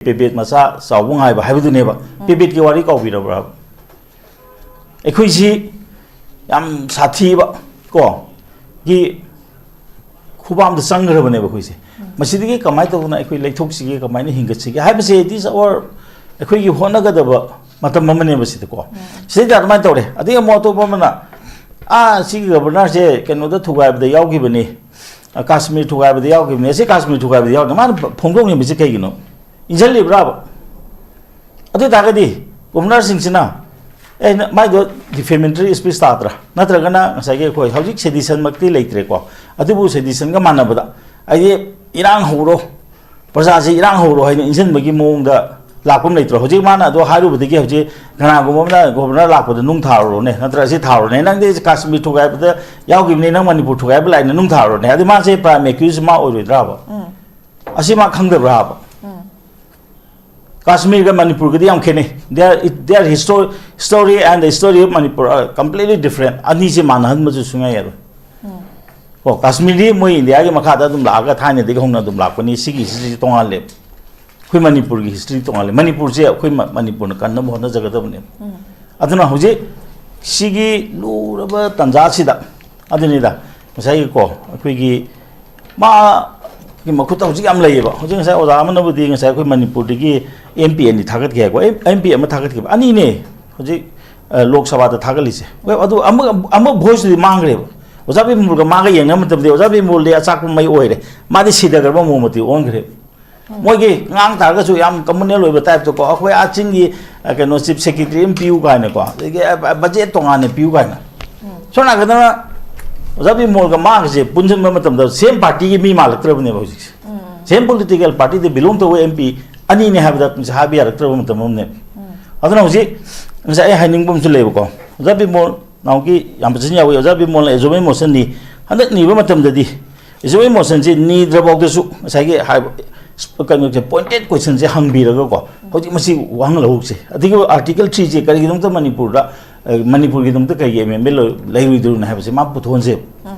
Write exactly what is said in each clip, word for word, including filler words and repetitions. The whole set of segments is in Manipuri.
ꯄꯦꯕꯦꯠ ꯃꯆꯥ ꯆꯥꯎꯕ ꯉꯥꯏꯕ ꯍꯥꯏꯕꯗꯨꯅꯦꯕ꯫ ꯄꯦꯕꯦꯠꯀꯤ ꯋꯥꯔꯤ ꯀꯥꯎꯕꯤꯔꯕ꯭ꯔꯥ? ꯑꯩꯈꯣꯏꯁꯤ ꯌꯥꯝ ꯁꯥꯊꯤꯕ ꯀꯣ ꯒꯤ ꯈꯨꯕꯥꯝꯗ ꯆꯪꯈ꯭ꯔꯕꯅꯦꯕ ꯑꯩꯈꯣꯏꯁꯦ꯫ ꯃꯁꯤꯗꯒꯤ ꯀꯃꯥꯏꯅ ꯇꯧꯗꯅ ꯑꯩꯈꯣꯏ ꯂꯩꯊꯣꯛꯁꯤꯒꯦ, ꯀꯃꯥꯏꯅ ꯍꯤꯡꯒꯠꯁꯤꯒꯦ ꯍꯥꯏꯕꯁꯦ, it is our, ꯑꯩꯈꯣꯏꯒꯤ ꯍꯣꯠꯅꯒꯗꯕ ꯃꯇꯝ ꯑꯃꯅꯦꯕ ꯁꯤꯗꯀꯣ꯫ ꯁꯤꯗꯩꯗ ꯑꯗꯨꯃꯥꯏꯅ ꯇꯧꯔꯦ꯫ ꯑꯗꯒꯤ ꯑꯃꯨꯛ ꯑꯇꯣꯞꯄ ꯑꯃꯅ, "ꯑꯥ, ꯁꯤꯒꯤ ꯒꯕꯔꯅꯔꯁꯦ ꯀꯩꯅꯣꯗ ꯊꯨꯒꯥꯏꯕꯗ ꯌꯥꯎꯈꯤꯕꯅꯤ, ꯑ, ꯀꯥꯁꯃꯤꯔ ꯊꯨꯒꯥꯏꯕꯗ ꯌꯥꯎꯈꯤꯕꯅꯤ, ꯑꯁꯤ ꯀꯥꯁꯃꯤꯔ ꯊꯨꯒꯥꯏꯕꯗ ꯌꯥꯎꯈꯤꯕꯅꯤ, ꯃꯥꯅ ꯐꯣꯡꯗꯣꯛꯂꯤꯕꯁꯤ ꯀꯩꯒꯤꯅꯣ? ꯏꯟꯁꯤꯜꯂꯤꯕ꯭ꯔꯥꯕ?" ꯑꯗꯨ ꯑꯣꯏ ꯇꯥꯔꯒꯗꯤ ꯒꯣꯕꯔꯅꯔꯁꯤꯡꯁꯤꯅ, ꯑꯦ, ꯅ-, ꯃꯥꯏꯗꯣ ꯗꯤꯐꯦꯃꯦꯇꯔꯤ ꯁ꯭ꯄꯤꯆ ꯇꯥꯗ꯭ꯔꯥ? ꯅꯠꯇ꯭ꯔꯒꯅ ꯉꯁꯥꯏꯒꯤ ꯑꯩꯈꯣꯏ ꯍꯧꯖꯤꯛ ꯁꯦꯗꯤꯁꯟꯃꯛꯇꯤ ꯂꯩꯇ꯭ꯔꯦꯀꯣ, ꯑꯗꯨꯕꯨ ꯁꯦꯗꯤꯁꯟꯒ ꯃꯥꯟꯅꯕꯗ, ꯍꯥꯏꯗꯤ, ꯏꯔꯥꯡ ꯍꯧꯔꯣ, ꯄ꯭ꯔꯖꯥꯁꯤ ꯏꯔꯥꯡ ꯍꯧꯔꯣ ꯍꯥꯏꯅ ꯏꯟꯁꯤꯟꯕꯒꯤ ꯃꯑꯣꯡꯗ ꯂꯥꯛꯄ ꯑꯃ ꯂꯩꯇ꯭ꯔꯣ? ꯍꯧꯖꯤꯛ ꯃꯥꯅ ꯑꯗꯨ ꯍꯥꯏꯔꯨꯕꯗꯒꯤ ꯍꯧꯖꯤꯛ ꯀꯅꯥꯒꯨꯝꯕ ꯑꯃꯅ ꯒꯣꯕꯔꯅꯔ ꯂꯥꯛꯄꯗ ꯅꯨꯡ ꯊꯥꯔꯨꯔꯣꯅꯦ, ꯅꯠꯇ꯭ꯔꯒ ꯑꯁꯤ ꯊꯥꯔꯨꯔꯣꯅꯦ, "ꯅꯪꯗꯤ ꯀꯥꯁꯃꯤꯔ ꯊꯨꯒꯥꯏꯕꯗ ꯌꯥꯎꯈꯤꯕꯅꯤ, ꯅꯪ ꯃꯅꯤꯄꯨꯔ ꯊꯨꯒꯥꯏꯕ ꯂꯥꯛꯏꯅ ꯅꯨꯡ ꯊꯥꯔꯨꯔꯣꯅꯦ", ꯑꯗꯨ ꯃꯥꯁꯦ ꯄ꯭ꯔꯥꯏꯝ ꯑꯦꯀ꯭ꯌꯨꯁ ꯃꯥ ꯑꯣꯏꯔꯣꯏꯗ꯭ꯔꯥꯕ? ꯑꯁꯤ ꯃꯥ ꯈꯪꯗꯕ꯭ꯔꯥꯕ? ꯀꯥꯁꯃꯤꯔꯒ ꯃꯅꯤꯄꯨꯔꯒꯗꯤ ꯌꯥꯝ ꯈꯦꯠꯅꯩ꯫ Their, their histo-, story and the story of Manipur are completely different. ꯑꯅꯤꯁꯦ ꯃꯥꯟꯅꯍꯟꯕꯁꯨ ꯁꯨꯡꯌꯥ ꯌꯥꯔꯣꯏ꯫ ꯀꯣ, ꯀꯥꯁꯃꯤꯔꯗꯤ ꯃꯣꯏ ꯏꯟꯗꯤꯌꯥꯒꯤ ꯃꯈꯥꯗ ꯑꯗꯨꯝ ꯂꯥꯛꯑꯒ ꯊꯥꯏꯅꯗꯒꯤ ꯍꯧꯅ ꯑꯗꯨꯝ ꯂꯥꯛꯄꯅꯤ꯫ ꯁꯤꯒꯤ ꯍꯤꯁꯇ꯭ꯔꯤꯁꯤ ꯇꯣꯉꯥꯜꯂꯦꯕ꯫ ꯑꯩꯈꯣꯏ ꯃꯅꯤꯄꯨꯔꯒꯤ ꯍꯤꯁꯇ꯭ꯔꯤ ꯇꯣꯉꯥꯜꯂꯦ꯫ ꯃꯅꯤꯄꯨꯔꯁꯦ ꯑꯩꯈꯣꯏ ꯃ-, ꯃꯅꯤꯄꯨꯔꯅ ꯀꯟꯅꯕ ꯍꯣꯠꯅꯖꯒꯗꯕꯅꯦꯕ꯫ ꯑꯗꯨꯅ ꯍꯧꯖꯤꯛ ꯁꯤꯒꯤ ꯂꯨꯔꯕ ꯇꯥꯟꯖꯥꯁꯤꯗ, ꯑꯗꯨꯅꯤꯗ, ꯉꯁꯥꯏꯒꯤꯀꯣ, ꯑꯩꯈꯣꯏꯒꯤ ꯃꯥꯒꯤ ꯃꯈꯨꯠꯇ ꯍꯧꯖꯤꯛ ꯌꯥꯝ ꯂꯩꯌꯦꯕ꯫ ꯍꯧꯖꯤꯛ ꯉꯁꯥꯏ ꯑꯣꯖꯥ ꯑꯃꯅꯕꯨꯗꯤ ꯉꯁꯥꯏ ꯑꯩꯈꯣꯏ ꯃꯅꯤꯄꯨꯔꯗꯒꯤ ꯑꯦꯝ ꯄꯤ ꯑꯅꯤ ꯊꯥꯒꯠꯈꯤ ꯍꯥꯏꯀꯣ꯫ ꯑꯦꯝ ꯄꯤ ꯑꯃ ꯊꯥꯒꯠꯈꯤꯕ, ꯑꯅꯤꯅꯦ ꯍꯧꯖꯤꯛ, ꯑ, ꯂꯣꯛ ꯁꯚꯥꯗ ꯊꯥꯒꯠꯂꯤꯁꯦ꯫ ꯍꯣꯏ, ꯑꯗꯨ ꯑꯃ, ꯑꯃ ꯚꯣꯏꯁꯇꯨꯗꯤ ꯃꯥꯡꯈ꯭ꯔꯦꯕ꯫ ꯑꯣꯖꯥ ꯕꯤꯃꯣꯜꯒ ꯃꯥꯒ ꯌꯦꯡꯅꯕ ꯃꯇꯝꯗ ꯑꯣꯖꯥ ꯕꯤꯃꯣꯜꯗꯤ ꯑꯆꯥꯛꯄ ꯃꯩ ꯑꯣꯏꯔꯦ, ꯃꯥꯗꯤ ꯁꯤꯊꯈ꯭ꯔꯕ ꯃꯑꯣꯡ ꯃꯇꯤꯛ ꯑꯣꯟꯈ꯭ꯔꯦꯕ꯫ ꯃꯣꯏꯒꯤ ꯉꯥꯡ ꯇꯥꯔꯒꯁꯨ ꯌꯥꯝ ꯀꯃꯟꯅꯦꯜ ꯑꯣꯏꯕ ꯇꯥꯏꯞꯇꯀꯣ, "ꯑꯩꯈꯣꯏ ꯑꯥ ꯆꯤꯡꯒꯤ, ꯑ, ꯀꯩꯅꯣ, ꯆꯤꯐ ꯁꯦꯀ꯭ꯔꯦꯇꯔꯤ ꯑꯃ ꯄꯤꯌꯨ" ꯀꯥꯏꯅꯀꯣ, ꯑꯗꯒꯤ, "ꯑ, ꯕ-, ꯕꯖꯦꯠ ꯇꯣꯉꯥꯟꯅ ꯄꯤꯌꯨ" ꯀꯥꯏꯅ꯫ ꯁꯣꯝ ꯅꯥꯀꯟꯗꯅ ꯑꯣꯖꯥ ꯕꯤꯃꯣꯜꯒ ꯃꯥꯒꯁꯦ ꯄꯨꯟꯁꯤꯟꯕ ꯃꯇꯝꯗ ꯁꯦꯝ ꯄꯥꯔꯇꯤꯒꯤ ꯃꯤ ꯃꯥꯜꯂꯛꯇ꯭ꯔꯕꯅꯦꯕ ꯍꯧꯖꯤꯛꯁꯦ꯫ ꯁꯦꯝ ꯄꯣꯂꯤꯇꯤꯀꯦꯜ ꯄꯥꯔꯇꯤꯗ ꯕꯤꯂꯣꯡ ꯇꯧꯕ ꯑꯦꯝ ꯄꯤ ꯑꯅꯤꯅꯦ ꯍꯥꯏꯕꯗ ꯍꯥꯏꯕ ꯌꯥꯔꯛꯇ꯭ꯔꯕ ꯃꯇꯝ ꯑꯃꯅꯦꯕ꯫ ꯑꯗꯨꯅ ꯍꯧꯖꯤꯛ ꯉꯁꯥꯏ ꯑꯩ ꯍꯥꯏꯅꯤꯡꯕ ꯑꯃꯁꯨ ꯂꯩꯕꯀꯣ, ꯑꯣꯖꯥ ꯕꯤꯃꯣꯜ ꯅꯥꯎꯒꯤ ꯌꯥꯝ ꯐꯖꯅ ꯌꯥꯎꯏ꯫ ꯑꯣꯖꯥ ꯕꯤꯃꯣꯜꯅ ꯑꯦꯖꯨꯕꯦ ꯃꯣꯁꯟꯗꯤ ꯍꯟꯗꯛ ꯅꯤꯕ ꯃꯇꯝꯗꯗꯤ, ꯑꯦꯖꯨꯕꯦ ꯃꯣꯁꯟꯁꯤ ꯅꯤꯗ꯭ꯔꯐꯥꯎꯗꯁꯨ ꯉꯁꯥꯏꯒꯤ ꯍꯥꯏꯕ ꯀꯩꯅꯣꯁꯦ, ꯄꯣꯏꯟꯇꯦꯠ ꯀꯣꯏꯁꯟꯁꯦ ꯍꯪꯕꯤꯔꯒꯀꯣ, ꯍꯧꯖꯤꯛ ꯃꯁꯤ ꯋꯥꯍꯪ ꯂꯧꯍꯧꯁꯦ꯫ ꯑꯗꯒꯤ ꯑꯥꯔꯇꯤꯀꯜ ꯊ꯭ꯔꯤꯁꯦ ꯀꯔꯤꯒꯤꯗꯃꯛꯇ ꯃꯅꯤꯄꯨꯔꯗ, ꯑ, ꯃꯅꯤꯄꯨꯔꯒꯤꯗꯃꯛꯇ ꯀꯔꯤꯒꯤ ꯑꯦꯃꯦꯟꯃꯦꯟ ꯂꯩꯔꯣꯏꯗꯣꯏꯅꯣ ꯍꯥꯏꯕꯁꯦ ꯃꯥ ꯄꯨꯊꯣꯛꯍꯟꯁꯦꯕ꯫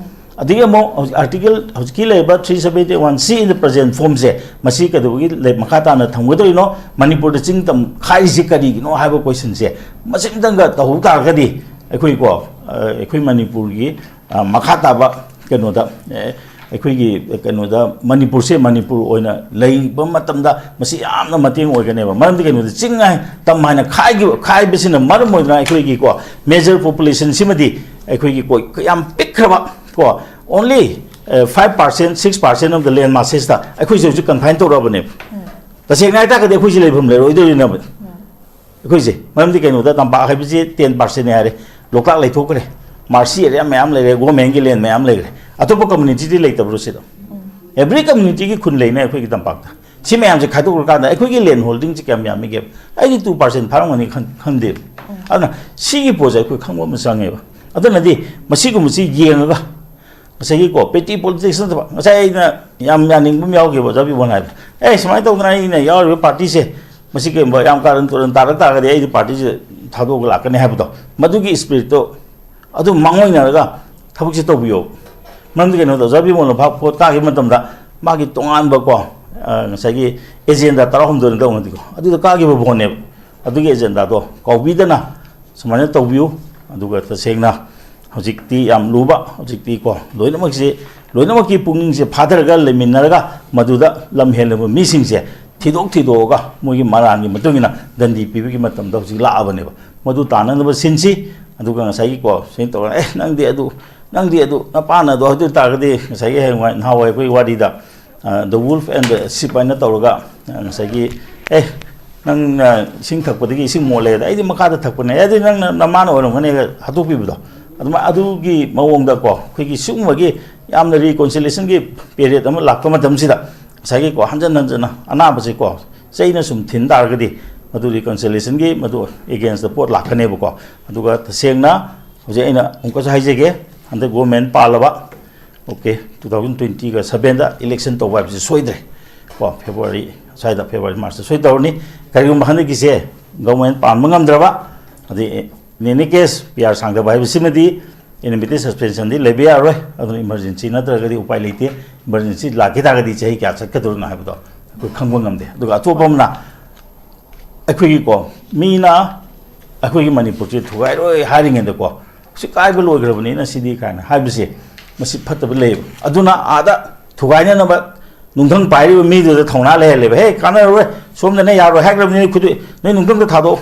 ꯑꯗꯒꯤ ꯑꯃꯨꯛ ꯍꯧꯖꯤꯛ article, ꯍꯧꯖꯤꯛꯀꯤ ꯂꯩꯔꯤꯕ three seventy one C in the present form ꯁꯦ, ꯃꯁꯤ ꯀꯩꯗꯧꯕꯒꯤ ꯂꯩ-, ꯃꯈꯥ ꯇꯥꯅ ꯊꯝꯒꯗꯧꯔꯤꯅꯣ? ꯃꯅꯤꯄꯨꯔꯗ ꯆꯤꯡ ꯇꯝ ꯈꯥꯏꯔꯤꯁꯤ ꯀꯔꯤꯒꯤꯅꯣ ꯍꯥꯏꯕ question ꯁꯦ ꯃꯁꯤꯝꯇꯪꯒ ꯇꯧꯍꯧ ꯇꯥꯔꯒꯗꯤ ꯑꯩꯈꯣꯏꯀꯣ, ꯑ, ꯑꯩꯈꯣꯏ ꯃꯅꯤꯄꯨꯔꯒꯤ, ꯑ, ꯃꯈꯥ ꯇꯥꯕ ꯀꯩꯅꯣꯗ, ꯑꯦ, ꯑꯩꯈꯣꯏꯒꯤ ꯀꯩꯅꯣꯗ ꯃꯅꯤꯄꯨꯔꯁꯦ ꯃꯅꯤꯄꯨꯔ ꯑꯣꯏꯅ ꯂꯩꯕ ꯃꯇꯝꯗ ꯃꯁꯤ ꯌꯥꯝꯅ ꯃꯇꯦꯡ ꯑꯣꯏꯒꯅꯦꯕ꯫ ꯃꯔꯝꯗꯤ ꯀꯩꯅꯣꯗ ꯆꯤꯡ ꯍꯥꯏ-, ꯇꯝ ꯍꯥꯏꯅ ꯈꯥꯏꯈꯤꯕ, ꯈꯥꯏꯕꯁꯤꯅ ꯃꯔꯝ ꯑꯣꯏꯗꯨꯅ ꯑꯩꯈꯣꯏꯒꯤ ꯀꯣ, major population ꯁꯤꯃꯗꯤ ꯑꯩꯈꯣꯏꯒꯤ ꯀꯣ, ꯌꯥꯝ ꯄꯤꯛꯈ꯭ꯔꯕ ꯀꯣ, only, ꯑ, five percent, six percent of the land masses ꯇ ꯑꯩꯈꯣꯏꯁꯦ ꯍꯧꯖꯤꯛ confine ꯇꯧꯔꯛꯑꯕꯅꯦꯕ꯫ ꯇꯁꯦꯡꯅ ꯍꯥꯏꯇꯥꯔꯒꯗꯤ ꯑꯩꯈꯣꯏꯁꯦ ꯂꯩꯐꯝ ꯂꯩꯔꯣꯏꯗꯧꯔꯤꯅꯦꯕ꯫ ꯑꯩꯈꯣꯏꯁꯦ ꯃꯔꯝꯗꯤ ꯀꯩꯅꯣꯗ ꯇꯝꯄꯥꯛ ꯍꯥꯏꯕꯁꯤ ten percent ꯅꯦ ꯍꯥꯏꯔꯦ, ꯂꯣꯛꯇꯥꯛ ꯂꯩꯊꯣꯛꯈ꯭ꯔꯦ, ꯃꯥꯔꯁꯤ ꯑꯦꯔꯤꯌꯥ ꯃꯌꯥꯝ ꯂꯩꯔꯦ, ꯒꯣꯔꯃꯦꯟꯒꯤ ꯂꯦꯟ ꯃꯌꯥꯝ ꯂꯩꯈ꯭ꯔꯦ꯫ ꯑꯇꯣꯞꯄ ꯀꯝꯃꯨꯅꯤꯇꯤꯗꯤ ꯂꯩꯇꯕ꯭ꯔꯣ ꯁꯤꯗ? Every community ꯒꯤ ꯈꯨꯟ ꯂꯩꯅꯦ ꯑꯩꯈꯣꯏꯒꯤ ꯇꯝꯄꯥꯛꯇ꯫ ꯁꯤ ꯃꯌꯥꯝꯁꯦ ꯈꯥꯏꯗꯣꯛꯈ꯭ꯔꯀꯥꯟꯗ ꯑꯩꯈꯣꯏꯒꯤ ꯂꯦꯟ ꯍꯣꯜꯗꯤꯡꯁꯤ ꯀꯌꯥꯝ ꯌꯥꯝꯃꯤꯒꯦ? ꯑꯩꯗꯤ two percent ꯐꯥꯔꯝꯒꯅꯤ ꯈꯟ-, ꯈꯟꯗꯦꯕ꯫ ꯑꯗꯨꯅ ꯁꯤꯒꯤ ꯄꯣꯠꯁꯦ ꯑꯩꯈꯣꯏ ꯈꯪꯕ ꯑꯃ ꯆꯪꯉꯦꯕ꯫ ꯑꯗꯨꯅꯗꯤ ꯃꯁꯤꯒꯨꯝꯕꯁꯤ ꯌꯦꯡꯉꯒ ꯉꯁꯥꯏꯒꯤꯀꯣ, petty politics ꯅꯠꯇꯕ, ꯉꯁꯥꯏ ꯑꯩꯅ ꯌꯥꯝ ꯌꯥꯅꯤꯡꯕ ꯑꯃ ꯌꯥꯎꯈꯤꯕ, ꯑꯣꯖꯥ ꯕꯤꯃꯣꯜꯅ ꯍꯥꯏꯕ, "ꯑꯦ, ꯁꯨꯃꯥꯏꯅ ꯇꯧꯗꯅ ꯑꯩꯅ ꯌꯥꯎꯔꯤꯕ ꯄꯥꯔꯇꯤꯁꯦ, ꯃꯁꯤ ꯀꯩꯒꯨꯝꯕ ꯌꯥꯝ ꯀꯥꯔꯟ ꯇꯨꯔꯟ ꯇꯥꯔꯛ ꯇꯥꯔꯒꯗꯤ ꯑꯩꯗꯤ ꯄꯥꯔꯇꯤꯁꯦ ꯊꯥꯗꯣꯛꯑꯒ ꯂꯥꯛꯀꯅꯤ" ꯍꯥꯏꯕꯗꯣ, ꯃꯗꯨꯒꯤ spirit ꯇꯣ ꯑꯗꯨ ꯃꯥꯡꯑꯣꯏꯅꯔꯒ ꯊꯕꯛꯁꯦ ꯇꯧꯕꯤꯌꯣ꯫ ꯃꯔꯝꯗꯤ ꯀꯩꯅꯣꯗ, ꯑꯣꯖꯥ ꯕꯤꯃꯣꯜꯅ ꯚꯥ-, ꯚꯣꯠ ꯀꯥꯈꯤꯕ ꯃꯇꯝꯗ ꯃꯥꯒꯤ ꯇꯣꯉꯥꯟꯕꯀꯣ, ꯑ, ꯉꯁꯥꯏꯒꯤ agenda ꯇꯔꯥꯍꯨꯝꯗꯣꯏꯅ ꯇꯧꯅꯗꯤꯀꯣ, ꯑꯗꯨꯗ ꯀꯥꯈꯤꯕ ꯚꯣꯠꯅꯦꯕ꯫ ꯑꯗꯨꯒꯤ agenda ꯗꯣ ꯀꯥꯎꯕꯤꯗꯅ ꯁꯨꯃꯥꯏꯅ ꯇꯧꯕꯤꯌꯨ꯫ ꯑꯗꯨꯒ ꯇꯁꯦꯡꯅ ꯍꯧꯖꯤꯛꯇꯤ ꯌꯥꯝ ꯂꯨꯕ, ꯍꯧꯖꯤꯛꯇꯤ ꯀꯣ, ꯂꯣꯏꯅꯃꯛꯁꯦ, ꯂꯣꯏꯅꯃꯛꯀꯤ ꯄꯨꯛꯅꯤꯡꯁꯦ ꯐꯥꯊꯔꯒ ꯂꯩꯃꯤꯟꯅꯔꯒ ꯃꯗꯨꯗ ꯂꯝ ꯍꯦꯜꯂꯕ ꯃꯤꯁꯤꯡꯁꯦ ꯊꯤꯗꯣꯛ ꯊꯤꯗꯣꯛꯑꯒ ꯃꯣꯏꯒꯤ ꯃꯔꯥꯜꯒꯤ ꯃꯇꯨꯡ ꯏꯟꯅ ꯗꯟꯗꯤ ꯄꯤꯕꯒꯤ ꯃꯇꯝꯗ ꯍꯧꯖꯤꯛ ꯂꯥꯛꯑꯕꯅꯦꯕ꯫ ꯃꯗꯨ ꯇꯥꯅꯅꯕ ꯁꯤꯟꯁꯤ꯫ ꯑꯗꯨꯒ ꯉꯁꯥꯏꯒꯤ ꯀꯣ, ꯁꯨꯃꯥꯏꯅ ꯇꯧꯔꯒ, "ꯑꯦ, ꯅꯪꯗꯤ ꯑꯗꯨ, ꯅꯪꯗꯤ ꯑꯗꯨ, ꯅꯄꯥꯅ ꯑꯗꯨ", ꯑꯗꯨ ꯑꯣꯏ ꯇꯥꯔꯒꯗꯤ ꯉꯁꯥꯏꯒꯤ ꯍꯌꯦꯡꯋꯥꯏ ꯅꯍꯥꯟꯋꯥꯏ ꯑꯩꯈꯣꯏ ꯋꯥꯔꯤꯗ, ꯑ, The Wolf and the Sheep ꯍꯥꯏꯅ ꯇꯧꯔꯒ, ꯑ, ꯉꯁꯥꯏꯒꯤ, "ꯑꯦ, ꯅꯪꯅ ꯏꯁꯤꯡ ꯊꯛꯄꯗꯒꯤ ꯏꯁꯤꯡ ꯃꯣꯠꯂꯦ, ꯑꯗ ꯑꯩꯗꯤ ꯃꯈꯥꯗ ꯊꯛꯄꯅꯦ, ꯑꯗꯨꯗꯤ ꯅꯪꯅ ꯅꯃꯥꯅ ꯑꯣꯏꯔꯝꯒꯅꯤ" ꯍꯥꯠꯇꯣꯛꯄꯤꯕꯗꯣ꯫ ꯑꯗꯨꯃꯥꯏ-, ꯑꯗꯨꯒꯤ ꯃꯑꯣꯡꯗꯀꯣ, ꯑꯩꯈꯣꯏꯒꯤ ꯁꯤꯒꯨꯝꯕꯒꯤ ꯌꯥꯝꯅ reconciliation ꯒꯤ period ꯑꯃ ꯂꯥꯛꯄ ꯃꯇꯝꯁꯤꯗ, ꯉꯁꯥꯏꯒꯤꯀꯣ, ꯍꯟꯖꯟ ꯍꯟꯖꯟꯅ ꯑꯅꯥꯕꯁꯤꯀꯣ, ꯆꯩꯅ ꯁꯨꯝ ꯊꯤꯟ ꯇꯥꯔꯒꯗꯤ ꯃꯗꯨ reconciliation ꯒꯤ ꯃꯗꯨ against ꯗ ꯄꯣꯠ ꯂꯥꯛꯀꯅꯦꯕꯀꯣ꯫ ꯑꯗꯨꯒ ꯇꯁꯦꯡꯅ ꯍꯧꯖꯤꯛ ꯑꯩꯅ ꯑꯃꯨꯛꯀꯁꯨ ꯍꯥꯏꯖꯒꯦ, ꯍꯟꯗꯛ government ꯄꯥꯜꯂꯕ, okay, two thousand twenty ꯒ seven ꯗ election ꯇꯧꯕ ꯍꯥꯏꯕꯁꯤ ꯁꯣꯏꯗ꯭ꯔꯦ ꯀꯣ, February ꯁ꯭ꯋꯥꯏꯗ, February March ꯇ ꯁꯣꯏ ꯇꯧꯔꯅꯤ꯫ ꯀꯔꯤꯒꯨꯝꯕ ꯍꯟꯗꯛꯀꯤꯁꯦ government ꯄꯥꯟꯕ ꯉꯝꯗ꯭ꯔꯕ, ꯑꯗꯩ in any case P R ꯁꯥꯡꯗꯕ ꯍꯥꯏꯕꯁꯤꯃꯗꯤ ꯏꯟꯗꯤꯃꯤꯇꯦꯠ ꯁꯁꯄꯦꯟꯁꯟꯗꯤ ꯂꯩꯕ ꯌꯥꯔꯣꯏ꯫ ꯑꯗꯨꯅ ꯏꯃꯔꯖꯦꯟꯁꯤ ꯅꯠꯇ꯭ꯔꯒꯗꯤ ꯎꯄꯥꯏ ꯂꯩꯇꯦ꯫ ꯏꯃꯔꯖꯦꯟꯁꯤ ꯂꯥꯛꯈꯤ ꯇꯥꯔꯒꯗꯤ ꯆꯍꯤ ꯀꯌꯥ ꯆꯠꯀꯗꯧꯔꯤꯅꯣ ꯍꯥꯏꯕꯗꯣ ꯑꯩꯈꯣꯏ ꯈꯪꯕ ꯉꯝꯗꯦ꯫ ꯑꯗꯨꯒ ꯑꯇꯣꯞꯄ ꯑꯃꯅ ꯑꯩꯈꯣꯏꯒꯤꯀꯣ, ꯃꯤꯅ ꯑꯩꯈꯣꯏꯒꯤ ꯃꯅꯤꯄꯨꯔꯁꯦ ꯊꯨꯒꯥꯏꯔꯣꯏ ꯍꯥꯏꯔꯤꯉꯩꯗꯀꯣ, "ꯁꯤ ꯀꯥꯏꯕ ꯂꯣꯏꯈ꯭ꯔꯕꯅꯤꯅ ꯁꯤꯗꯤ" ꯀꯥꯏꯅ ꯍꯥꯏꯕꯁꯦ, ꯃꯁꯤ ꯐꯠꯇꯕ ꯂꯩꯌꯦꯕ꯫ ꯑꯗꯨꯅ ꯑꯥꯗ ꯊꯨꯒꯥꯏꯅꯅꯕ ꯅꯨꯡꯊꯪ ꯄꯥꯏꯔꯤꯕ ꯃꯤꯗꯨꯗ ꯊꯧꯅꯥ ꯂꯩꯍꯜꯂꯦꯕ꯫ "ꯍꯦ, ꯀꯥꯟꯅꯔꯔꯣꯏ, ꯁꯣꯝꯗꯅ ꯌꯥꯔꯣꯏ ꯍꯥꯏꯈ꯭ꯔꯕꯅꯤ, ꯈꯨꯗꯤ-, ꯅꯣꯏ ꯅꯨꯡꯊꯪꯗ ꯊꯥꯗꯣꯛꯑꯣ,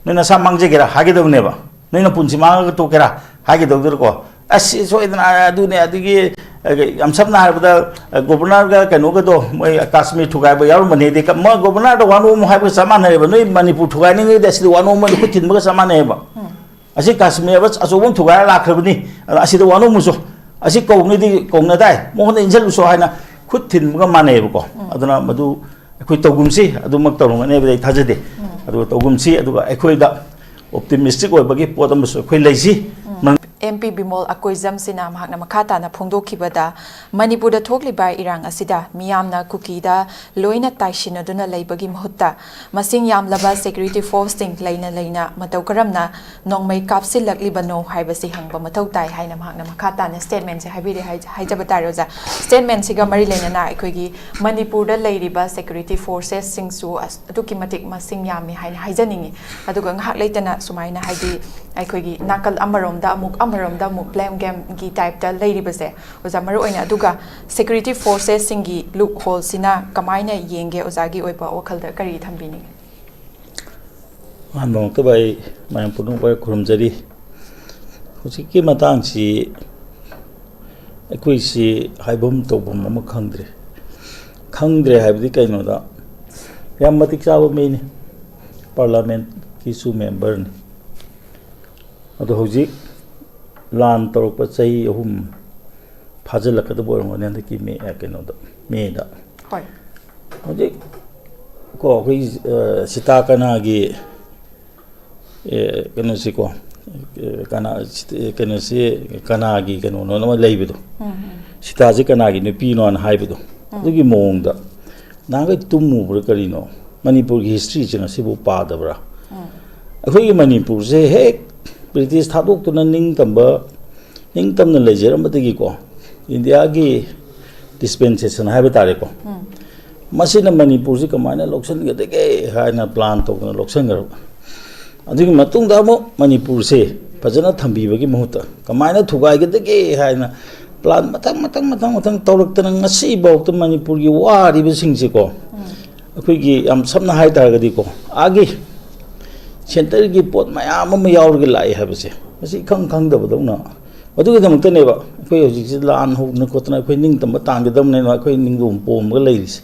ꯅꯣꯏ ꯅꯁꯥ ꯃꯥꯡꯖꯒꯦꯔꯥ ꯍꯥꯏꯒꯗꯕꯅꯦꯕ, ꯅꯣꯏ ꯅꯄꯨꯟꯁꯤ ꯃꯥꯡꯉꯒ ꯇꯣꯛꯀꯦꯔꯥ ꯍꯥꯏꯒꯗꯧꯗꯨꯔꯀꯣ꯫ ꯑꯁ, ꯁꯤ ꯁꯣꯏꯗꯅ ꯑꯗꯨꯅꯦ, ꯑꯗꯒꯤ, ꯑ, ꯌꯥꯝ ꯁꯝꯅ ꯍꯥꯏꯔꯕꯗ, ꯑ, ꯒꯣꯕꯔꯅꯔꯒ ꯀꯩꯅꯣꯒꯗꯣ, ꯃꯣꯏ ꯀꯥꯁꯃꯤꯔ ꯊꯨꯒꯥꯏꯕ ꯌꯥꯎꯔꯝꯕꯅꯦꯗꯤ, ꯀ-, ꯃꯣꯏ ꯒꯣꯕꯔꯅꯔꯗ ꯋꯥꯅꯣꯝ ꯍꯥꯏꯕꯒ ꯆꯞ ꯃꯥꯟꯅꯔꯦꯕ꯫ ꯅꯣꯏ ꯃꯅꯤꯄꯨꯔ ꯊꯨꯒꯥꯏꯅꯤꯡꯉꯩꯗꯤ ꯑꯁꯤꯗ ꯋꯥꯅꯣꯝ ꯑꯃ ꯈꯨꯠ ꯊꯤꯟꯕꯒ ꯆꯞ ꯃꯥꯟꯅꯩꯕ꯫ ꯑꯁꯤ ꯀꯥꯁꯃꯤꯔ ꯑꯆꯧꯕ ꯑꯃ ꯊꯨꯒꯥꯏꯔ ꯂꯥꯛꯈ꯭ꯔꯕꯅꯤ, ꯑꯗ ꯑꯁꯤꯗ ꯋꯥꯅꯣꯝꯃꯨꯁꯨ, ꯑꯁꯤ ꯀꯧꯅꯤꯗꯤ ꯀꯧꯅꯗꯥꯏ, ꯃꯉꯣꯟꯗ ꯏꯟꯁꯤꯜꯂꯨꯁꯨ ꯍꯥꯏꯅ ꯈꯨꯠ ꯊꯤꯟꯕꯒ ꯃꯥꯟꯅꯩꯌꯦꯕꯀꯣ꯫ ꯑꯗꯨꯅ ꯃꯗꯨ ꯑꯩꯈꯣꯏ ꯇꯧꯒꯨꯝꯁꯤ, ꯑꯗꯨꯃꯛ ꯇꯧꯔꯝꯒꯅꯤ ꯍꯥꯏꯕꯗꯤ ꯑꯩ ꯊꯥꯖꯗꯦ꯫ ꯑꯗꯨꯒ ꯇꯧꯒꯨꯝꯁꯤ, ꯑꯗꯨꯒ ꯑꯩꯈꯣꯏꯗ ꯑꯣꯞꯇꯤꯃꯤꯁꯇꯤꯛ ꯑꯣꯏꯕꯒꯤ ꯄꯣꯠ ꯑꯃꯁꯨ ꯑꯩꯈꯣꯏ ꯂꯩꯁꯤ꯫ ꯑꯦꯝ ꯄꯤ ꯕꯤꯃꯣꯜ ꯑꯀꯣꯏꯖꯝꯁꯤꯅ ꯃꯍꯥꯛꯅ ꯃꯈꯥ ꯇꯥꯅ ꯐꯣꯡꯗꯣꯛꯈꯤꯕꯗ, ꯃꯅꯤꯄꯨꯔꯗ ꯊꯣꯛꯂꯤꯕ ꯏꯔꯥꯡ ꯑꯁꯤꯗ ꯃꯤꯌꯥꯝꯅ ꯀꯨꯀꯤꯗ ꯂꯣꯏꯅ ꯇꯥꯏꯁꯤꯟꯅꯗꯨꯅ ꯂꯩꯕꯒꯤ ꯃꯍꯨꯠꯇ, ꯃꯁꯤꯡ ꯌꯥꯝꯂꯕ ꯁꯦꯀ꯭ꯌꯨꯔꯤꯇꯤ ꯐꯣꯔꯁꯁꯤꯡ ꯂꯩꯅ ꯂꯩꯅ ꯃꯇꯧ ꯀꯔꯝꯅ ꯅꯣꯡꯃꯩ ꯀꯥꯞꯁꯤꯜꯂꯛꯂꯤꯕꯅꯣ ꯍꯥꯏꯕꯁꯤ ꯍꯪꯕ ꯃꯊꯧ ꯇꯥꯏ ꯍꯥꯏꯅ ꯃꯍꯥꯛꯅ ꯃꯈꯥ ꯇꯥꯅ ꯁ꯭ꯇꯦꯠꯃꯦꯟꯁꯦ ꯍꯥꯏꯕꯤꯔꯦ ꯍꯥꯏ-, ꯍꯥꯏꯖꯕ ꯇꯥꯔꯦ ꯑꯣꯖꯥ꯫ ꯁ꯭ꯇꯦꯠꯃꯦꯟꯁꯤꯒ ꯃꯔꯤ ꯂꯩꯅꯅ ꯑꯩꯈꯣꯏꯒꯤ ꯃꯅꯤꯄꯨꯔꯗ ꯂꯩꯔꯤꯕ ꯁꯦꯀ꯭ꯌꯨꯔꯤꯇꯤ ꯐꯣꯔꯁꯦꯁꯁꯤꯡꯁꯨ ꯑꯁ-, ꯑꯗꯨꯛꯀꯤ ꯃꯇꯤꯛ ꯃꯁꯤꯡ ꯌꯥꯝꯃꯤ ꯍꯥꯏꯅ ꯍꯥꯏꯖꯅꯤꯡꯉꯤ꯫ ꯑꯗꯨꯒ ꯉꯥꯏꯍꯥꯛ ꯂꯩꯇꯅ ꯁꯨꯃꯥꯏꯅ, ꯍꯥꯏꯗꯤ, ꯑꯩꯈꯣꯏꯒꯤ ꯅꯥꯀꯜ ꯑꯃꯔꯣꯝꯗ ꯑꯃꯨꯛ, ꯑꯃꯔꯣꯝꯗ ꯑꯃꯨꯛ ꯕ꯭ꯂꯦꯝ ꯒꯦꯝꯒꯤ ꯇꯥꯏꯞꯇ ꯂꯩꯔꯤꯕꯁꯦ, ꯑꯣꯖꯥ, ꯃꯔꯨꯑꯣꯏꯅ꯫ ꯑꯗꯨꯒ ꯁꯦꯀ꯭ꯌꯨꯔꯤꯇꯤ ꯐꯣꯔꯁꯦꯁꯁꯤꯡꯒꯤ ꯂꯨꯞ ꯍꯣꯜꯁꯤꯅ ꯀꯃꯥꯏꯅ ꯌꯦꯡꯒꯦ? ꯑꯣꯖꯥꯒꯤ ꯑꯣꯏꯕ ꯋꯥꯈꯜꯗ ꯀꯔꯤ ꯊꯝꯕꯤꯅꯤꯡꯉꯤ? ꯑꯍꯥꯟꯕꯃꯛꯇꯗ ꯑꯩ ꯃꯌꯥꯝ ꯄꯨꯝꯅꯃꯛꯄꯨ ꯈꯨꯔꯨꯝꯖꯔꯤ꯫ ꯍꯧꯖꯤꯛꯀꯤ ꯃꯇꯥꯡꯁꯤ ꯑꯩꯈꯣꯏꯁꯤ ꯍꯥꯏꯐꯝ ꯇꯧꯐꯝ ꯑꯃ ꯈꯪꯗ꯭ꯔꯦ꯫ ꯈꯪꯗ꯭ꯔꯦ ꯍꯥꯏꯕꯗꯤ ꯀꯩꯅꯣꯗ, ꯌꯥꯝ ꯃꯇꯤꯛ ꯆꯥꯕ ꯃꯤꯅꯤ, ꯄꯥꯔꯂꯥꯃꯦꯟꯠꯀꯤꯁꯨ ꯃꯦꯝꯕꯔꯅꯤ꯫ ꯑꯗꯣ ꯍꯧꯖꯤꯛ ꯂꯥꯟ ꯇꯧꯔꯛꯄ ꯆꯍꯤ ꯑꯍꯨꯝ ꯐꯥꯖꯤꯜꯂꯛꯀꯗꯕ ꯑꯣꯏꯔꯝꯒꯅꯤ ꯍꯟꯗꯛꯀꯤ ꯃꯦ, ꯑ, ꯀꯩꯅꯣꯗ, ꯃꯦꯗ꯫ ꯍꯣꯏ꯫ ꯍꯧꯖꯤꯛ ꯀꯣ, ꯑꯩꯈꯣꯏ, ꯑ, ꯁꯤꯇꯥ ꯀꯅꯥꯒꯤ, ꯑꯦ, ꯀꯩꯅꯣꯁꯤꯀꯣ, ꯑꯦ, ꯀꯅꯥ, ꯁꯤ-, ꯀꯩꯅꯣꯁꯤ ꯀꯅꯥꯒꯤ ꯀꯩꯅꯣꯅꯣ ꯑꯃ ꯂꯩꯕꯗꯣ, ꯁꯤꯇꯥꯁꯤ ꯀꯅꯥꯒꯤ ꯅꯨꯄꯤꯅꯣꯅ ꯍꯥꯏꯕꯗꯣ, ꯑꯗꯨꯒꯤ ꯃꯑꯣꯡꯗ ꯅꯍꯥꯟꯈꯩ ꯇꯨꯝꯃꯨꯕ꯭ꯔꯥ ꯀꯔꯤꯅꯣ, ꯃꯅꯤꯄꯨꯔꯒꯤ ꯍꯤꯁꯇ꯭ꯔꯤꯁꯦ ꯉꯁꯤꯐꯥꯎ ꯄꯥꯗꯕ꯭ꯔꯥ? ꯑꯩꯈꯣꯏꯒꯤ ꯃꯅꯤꯄꯨꯔꯁꯦ ꯍꯦꯛ ꯕ꯭ꯔꯤꯇꯤꯁ ꯊꯥꯗꯣꯛꯇꯨꯅ ꯅꯤꯡꯇꯝꯕ, ꯅꯤꯡꯇꯝꯅ ꯂꯩꯖꯔꯝꯕꯗꯒꯤꯀꯣ, ꯏꯟꯗꯤꯌꯥꯒꯤ ꯗꯤꯁꯄꯦꯟꯁꯦꯁꯟ ꯍꯥꯏꯕ ꯇꯥꯔꯦꯀꯣ, ꯃꯁꯤꯅ ꯃꯅꯤꯄꯨꯔꯁꯤ ꯀꯃꯥꯏꯅ ꯂꯧꯁꯤꯟꯒꯗꯒꯦ ꯍꯥꯏꯅ ꯄ꯭ꯂꯥꯟ ꯇꯧꯗꯅ ꯂꯧꯁꯤꯟꯈ꯭ꯔꯕ꯫ ꯑꯗꯨꯒꯤ ꯃꯇꯨꯡꯗ ꯑꯃꯨꯛ ꯃꯅꯤꯄꯨꯔꯁꯦ ꯐꯖꯅ ꯊꯝꯕꯤꯕꯒꯤ ꯃꯍꯨꯠꯇ ꯀꯃꯥꯏꯅ ꯊꯨꯒꯥꯏꯒꯗꯒꯦ ꯍꯥꯏꯅ ꯄ꯭ꯂꯥꯟ ꯃꯊꯪ ꯃꯊꯪ ꯃꯊꯪ ꯃꯊꯪ ꯇꯧꯔꯛꯇꯅ ꯉꯁꯤꯐꯥꯎꯗ ꯃꯅꯤꯄꯨꯔꯒꯤ ꯋꯥꯔꯤꯕꯁꯤꯡꯁꯦꯀꯣ, ꯑꯩꯈꯣꯏꯒꯤ ꯌꯥꯝ ꯁꯝꯅ ꯍꯥꯏ ꯇꯥꯔꯒꯗꯤꯀꯣ, ꯑꯥꯒꯤ ꯁꯦꯟꯇꯔꯒꯤ ꯄꯣꯠ ꯃꯌꯥꯝ ꯑꯃ ꯌꯥꯎꯔꯒ ꯂꯥꯛꯑꯦ ꯍꯥꯏꯕꯁꯦ, ꯃꯁꯤ ꯏꯈꯪ ꯈꯪꯗꯕꯗꯧꯅ꯫ ꯑꯗꯨꯒꯤꯗꯃꯛꯇꯅꯦꯕ ꯑꯩꯈꯣꯏ ꯍꯧꯖꯤꯛꯁꯤ ꯂꯥꯟ ꯍꯧꯗꯅ ꯈꯣꯠꯇꯅ ꯑꯩꯈꯣꯏ ꯅꯤꯡꯇꯝꯕ ꯇꯥꯟꯒꯗꯕꯅꯦꯅ ꯑꯩꯈꯣꯏ ꯅꯤꯡꯗꯣꯝ ꯄꯣꯝꯃꯒ ꯂꯩꯔꯤꯁꯦ꯫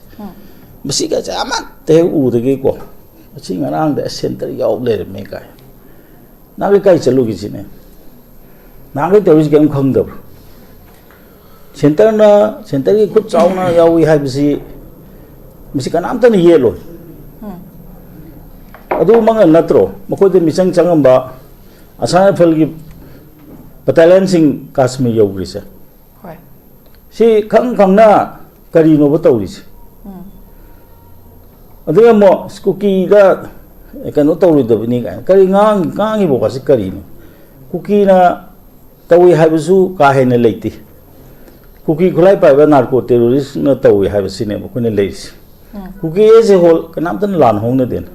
ꯃꯁꯤꯒꯁꯦ ꯑꯃꯠꯇ ꯍꯦꯛ ꯎꯗꯒꯤꯀꯣ, ꯉꯁꯤ ꯉꯔꯥꯡꯗ ꯑꯁ ꯁꯦꯟꯇꯔ ꯌꯥꯎ ꯂꯩꯔꯝꯃꯦ ꯀꯥꯏ꯫ ꯅꯍꯥꯟꯈꯩ ꯀꯥꯏ ꯆꯠꯂꯨꯒꯦ ꯁꯤꯅꯦ? ꯅꯍꯥꯟꯈꯩ ꯇꯧꯔꯤꯁꯤ ꯀꯔꯤꯝ ꯈꯪꯗꯕ꯭ꯔꯣ? ꯁꯦꯟꯇꯔꯅ, ꯁꯦꯟꯇꯔꯒꯤ ꯈꯨꯠ ꯆꯥꯎꯅ ꯌꯥꯎꯏ ꯍꯥꯏꯕꯁꯤ ꯃꯁꯤ ꯀꯅꯥꯝꯇꯅ ꯌꯦꯠꯂꯣꯏ꯫ ꯑꯗꯨꯃꯛꯅ ꯅꯠꯇ꯭ꯔꯣ ꯃꯈꯣꯏꯗ ꯃꯤꯆꯪ ꯆꯪꯉꯝꯕ ꯑꯁꯥꯝ ꯔꯥꯏꯐꯜꯒꯤ ꯕꯇꯥꯂꯤꯌꯟꯁꯤꯡ ꯀꯥꯁꯃꯤꯔ ꯌꯧꯈ꯭ꯔꯤꯁꯦ? ꯍꯣꯏ꯫ ꯁꯤ ꯈꯪ ꯈꯪꯅ ꯀꯔꯤꯅꯣꯕ ꯇꯧꯔꯤꯁꯦ? ꯎꯝ꯫ ꯑꯗꯨꯒ ꯑꯃꯨꯛ ꯀꯨꯀꯤꯗ ꯀꯩꯅꯣ ꯇꯧꯔꯣꯏꯗꯕꯅꯤ ꯀꯥꯏꯅ ꯀꯔꯤ ꯉꯥꯡ-, ꯉꯥꯡꯉꯤꯕ ꯋꯥꯁꯤ ꯀꯔꯤꯅꯣ? ꯀꯨꯀꯤꯅ ꯇꯧꯏ ꯍꯥꯏꯕꯁꯨ ꯀꯥ ꯍꯦꯟꯅ ꯂꯩꯇꯦ꯫ ꯀꯨꯀꯤ ꯈꯨꯠꯂꯥꯏ ꯄꯥꯏꯕ ꯅꯥꯔꯀꯣ ꯇꯦꯔꯣꯔꯤꯁꯅ ꯇꯧꯏ ꯍꯥꯏꯕꯁꯤꯅꯦꯕ ꯑꯩꯈꯣꯏꯅ ꯂꯩꯔꯤꯁꯦ꯫ ꯀꯨꯀꯤ ꯑꯦꯖ ꯑꯦ ꯍꯣꯜ ꯀꯅꯥꯝꯇꯅ ꯂꯥꯟ ꯍꯧꯅꯗꯦꯅ꯫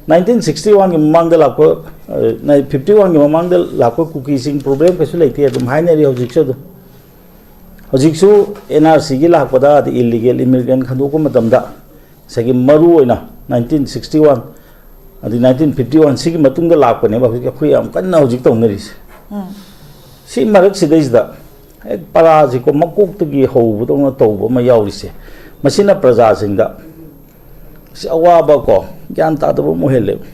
ꯅꯥꯏꯟꯇꯤꯟ ꯁꯤꯛꯁꯇꯤ ꯋꯥꯟꯒꯤ ꯃꯃꯥꯡꯗ ꯂꯥꯛꯄ, ꯐꯤꯐꯇꯤ ꯋꯥꯟꯒꯤ ꯃꯃꯥꯡꯗ ꯂꯥꯛꯄ ꯀꯨꯀꯤꯁꯤꯡ ꯄ꯭ꯔꯣꯕ꯭ꯂꯦꯝ ꯀꯩꯁꯨ ꯂꯩꯇꯦ, ꯑꯗꯨꯝ ꯍꯥꯏꯅꯔꯤ ꯍꯧꯖꯤꯛꯁꯨ ꯑꯗꯨꯝ꯫ ꯍꯧꯖꯤꯛꯁꯨ ꯑꯦꯟ ꯑꯥꯔ ꯁꯤꯒꯤ ꯂꯥꯛꯄꯗ, ꯑꯗꯩ ꯏꯜꯂꯤꯒꯦꯜ ꯏꯃꯤꯒ꯭ꯔꯦꯟ ꯈꯟꯗꯣꯛꯄ ꯃꯇꯝꯗ ꯉꯁꯥꯏꯒꯤ ꯃꯔꯨ ꯑꯣꯏꯅ ꯅꯥꯏꯟꯇꯤꯟ ꯁꯤꯛꯁꯇꯤ ꯋꯥꯟ ꯑꯗꯩ ꯅꯥꯏꯟꯇꯤꯟ ꯐꯤꯐꯇꯤ ꯋꯥꯟ ꯁꯤꯒꯤ ꯃꯇꯨꯡꯗ ꯂꯥꯛꯄꯅꯦꯕ ꯍꯧꯖꯤꯛ ꯑꯩꯈꯣꯏ ꯌꯥꯝ ꯀꯟꯅ ꯍꯧꯖꯤꯛ ꯇꯧꯅꯔꯤꯁꯦ꯫ ꯁꯤ ꯃꯔꯛꯁꯤꯗꯩꯁꯤꯗ ꯍꯦꯛ ꯄꯔꯥꯁꯤꯀꯣ ꯃꯀꯣꯛꯇꯒꯤ ꯍꯧꯕꯗꯧꯅ ꯇꯧꯕ ꯑꯃ ꯌꯥꯎꯔꯤꯁꯦ, ꯃꯁꯤꯅ ꯄ꯭ꯔꯖꯥꯁꯤꯡꯗ ꯁꯤ ꯑꯋꯥꯕ ꯀꯣ ꯒ꯭ꯌꯥꯟ ꯇꯥꯗꯕ ꯑꯃ ꯑꯣꯏꯍꯜꯂꯦꯕ꯫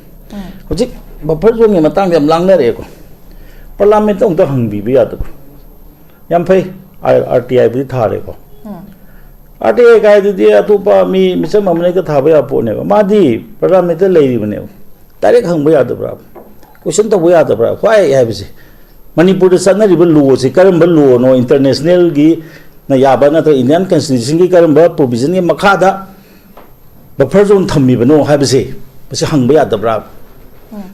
ꯍꯧꯖꯤꯛ ꯕꯐꯔ ꯖꯣꯟꯒꯤ ꯃꯇꯥꯡꯗ ꯌꯥꯝ ꯂꯥꯡꯅꯔꯛꯑꯦꯀꯣ꯫ ꯄꯥꯔꯂꯥꯃꯦꯟꯇ ꯑꯃꯨꯛꯇ ꯍꯪꯕꯤꯕ ꯌꯥꯗꯕ꯭ꯔꯣ? ꯌꯥꯝ ꯐꯩ, ꯑꯥꯔ ꯇꯤ ꯑꯥꯏꯕꯨꯗꯤ ꯊꯥꯔꯦꯀꯣ꯫ ꯑꯥꯔ ꯇꯤ ꯑꯥꯏ ꯀꯥꯏꯗꯨꯗꯤ ꯑꯇꯣꯞꯄ ꯃꯤ ꯃꯤꯆꯪ ꯑꯃꯅ ꯍꯦꯛꯇ ꯊꯥꯕ ꯌꯥꯕ ꯄꯣꯠꯅꯦꯕ꯫ ꯃꯥꯗꯤ ꯄꯥꯔꯂꯥꯃꯦꯟꯇ ꯂꯩꯔꯤꯕꯅꯦꯕ꯫ ꯗꯥꯏꯔꯦꯛ ꯍꯪꯕ ꯌꯥꯗꯕ꯭ꯔꯥ? ꯀꯣꯏꯁꯟ ꯇꯧꯕ ꯌꯥꯗꯕ꯭ꯔꯥ? ꯋꯥꯏ ꯍꯥꯏꯕꯁꯦ ꯃꯅꯤꯄꯨꯔꯗ ꯆꯠꯅꯔꯤꯕ ꯂꯣꯁꯤ ꯀꯔꯝꯕ ꯂꯣꯅꯣ? ꯏꯟꯇꯔꯅꯦꯁꯅꯦꯜꯒꯤꯅ ꯌꯥꯕ ꯅꯠꯇ꯭ꯔꯒ ꯏꯟꯗꯤꯌꯥꯟ ꯀꯟꯁꯇꯤꯇ꯭ꯌꯨꯁꯟꯒꯤ ꯀꯔꯝꯕ ꯄ꯭ꯔꯣꯚꯤꯖꯟꯒꯤ ꯃꯈꯥꯗ ꯕꯐꯔ ꯖꯣꯟ ꯊꯝꯃꯤꯕꯅꯣ ꯍꯥꯏꯕꯁꯦ ꯃꯁꯤ ꯍꯪꯕ ꯌꯥꯗꯕ꯭ꯔꯥ?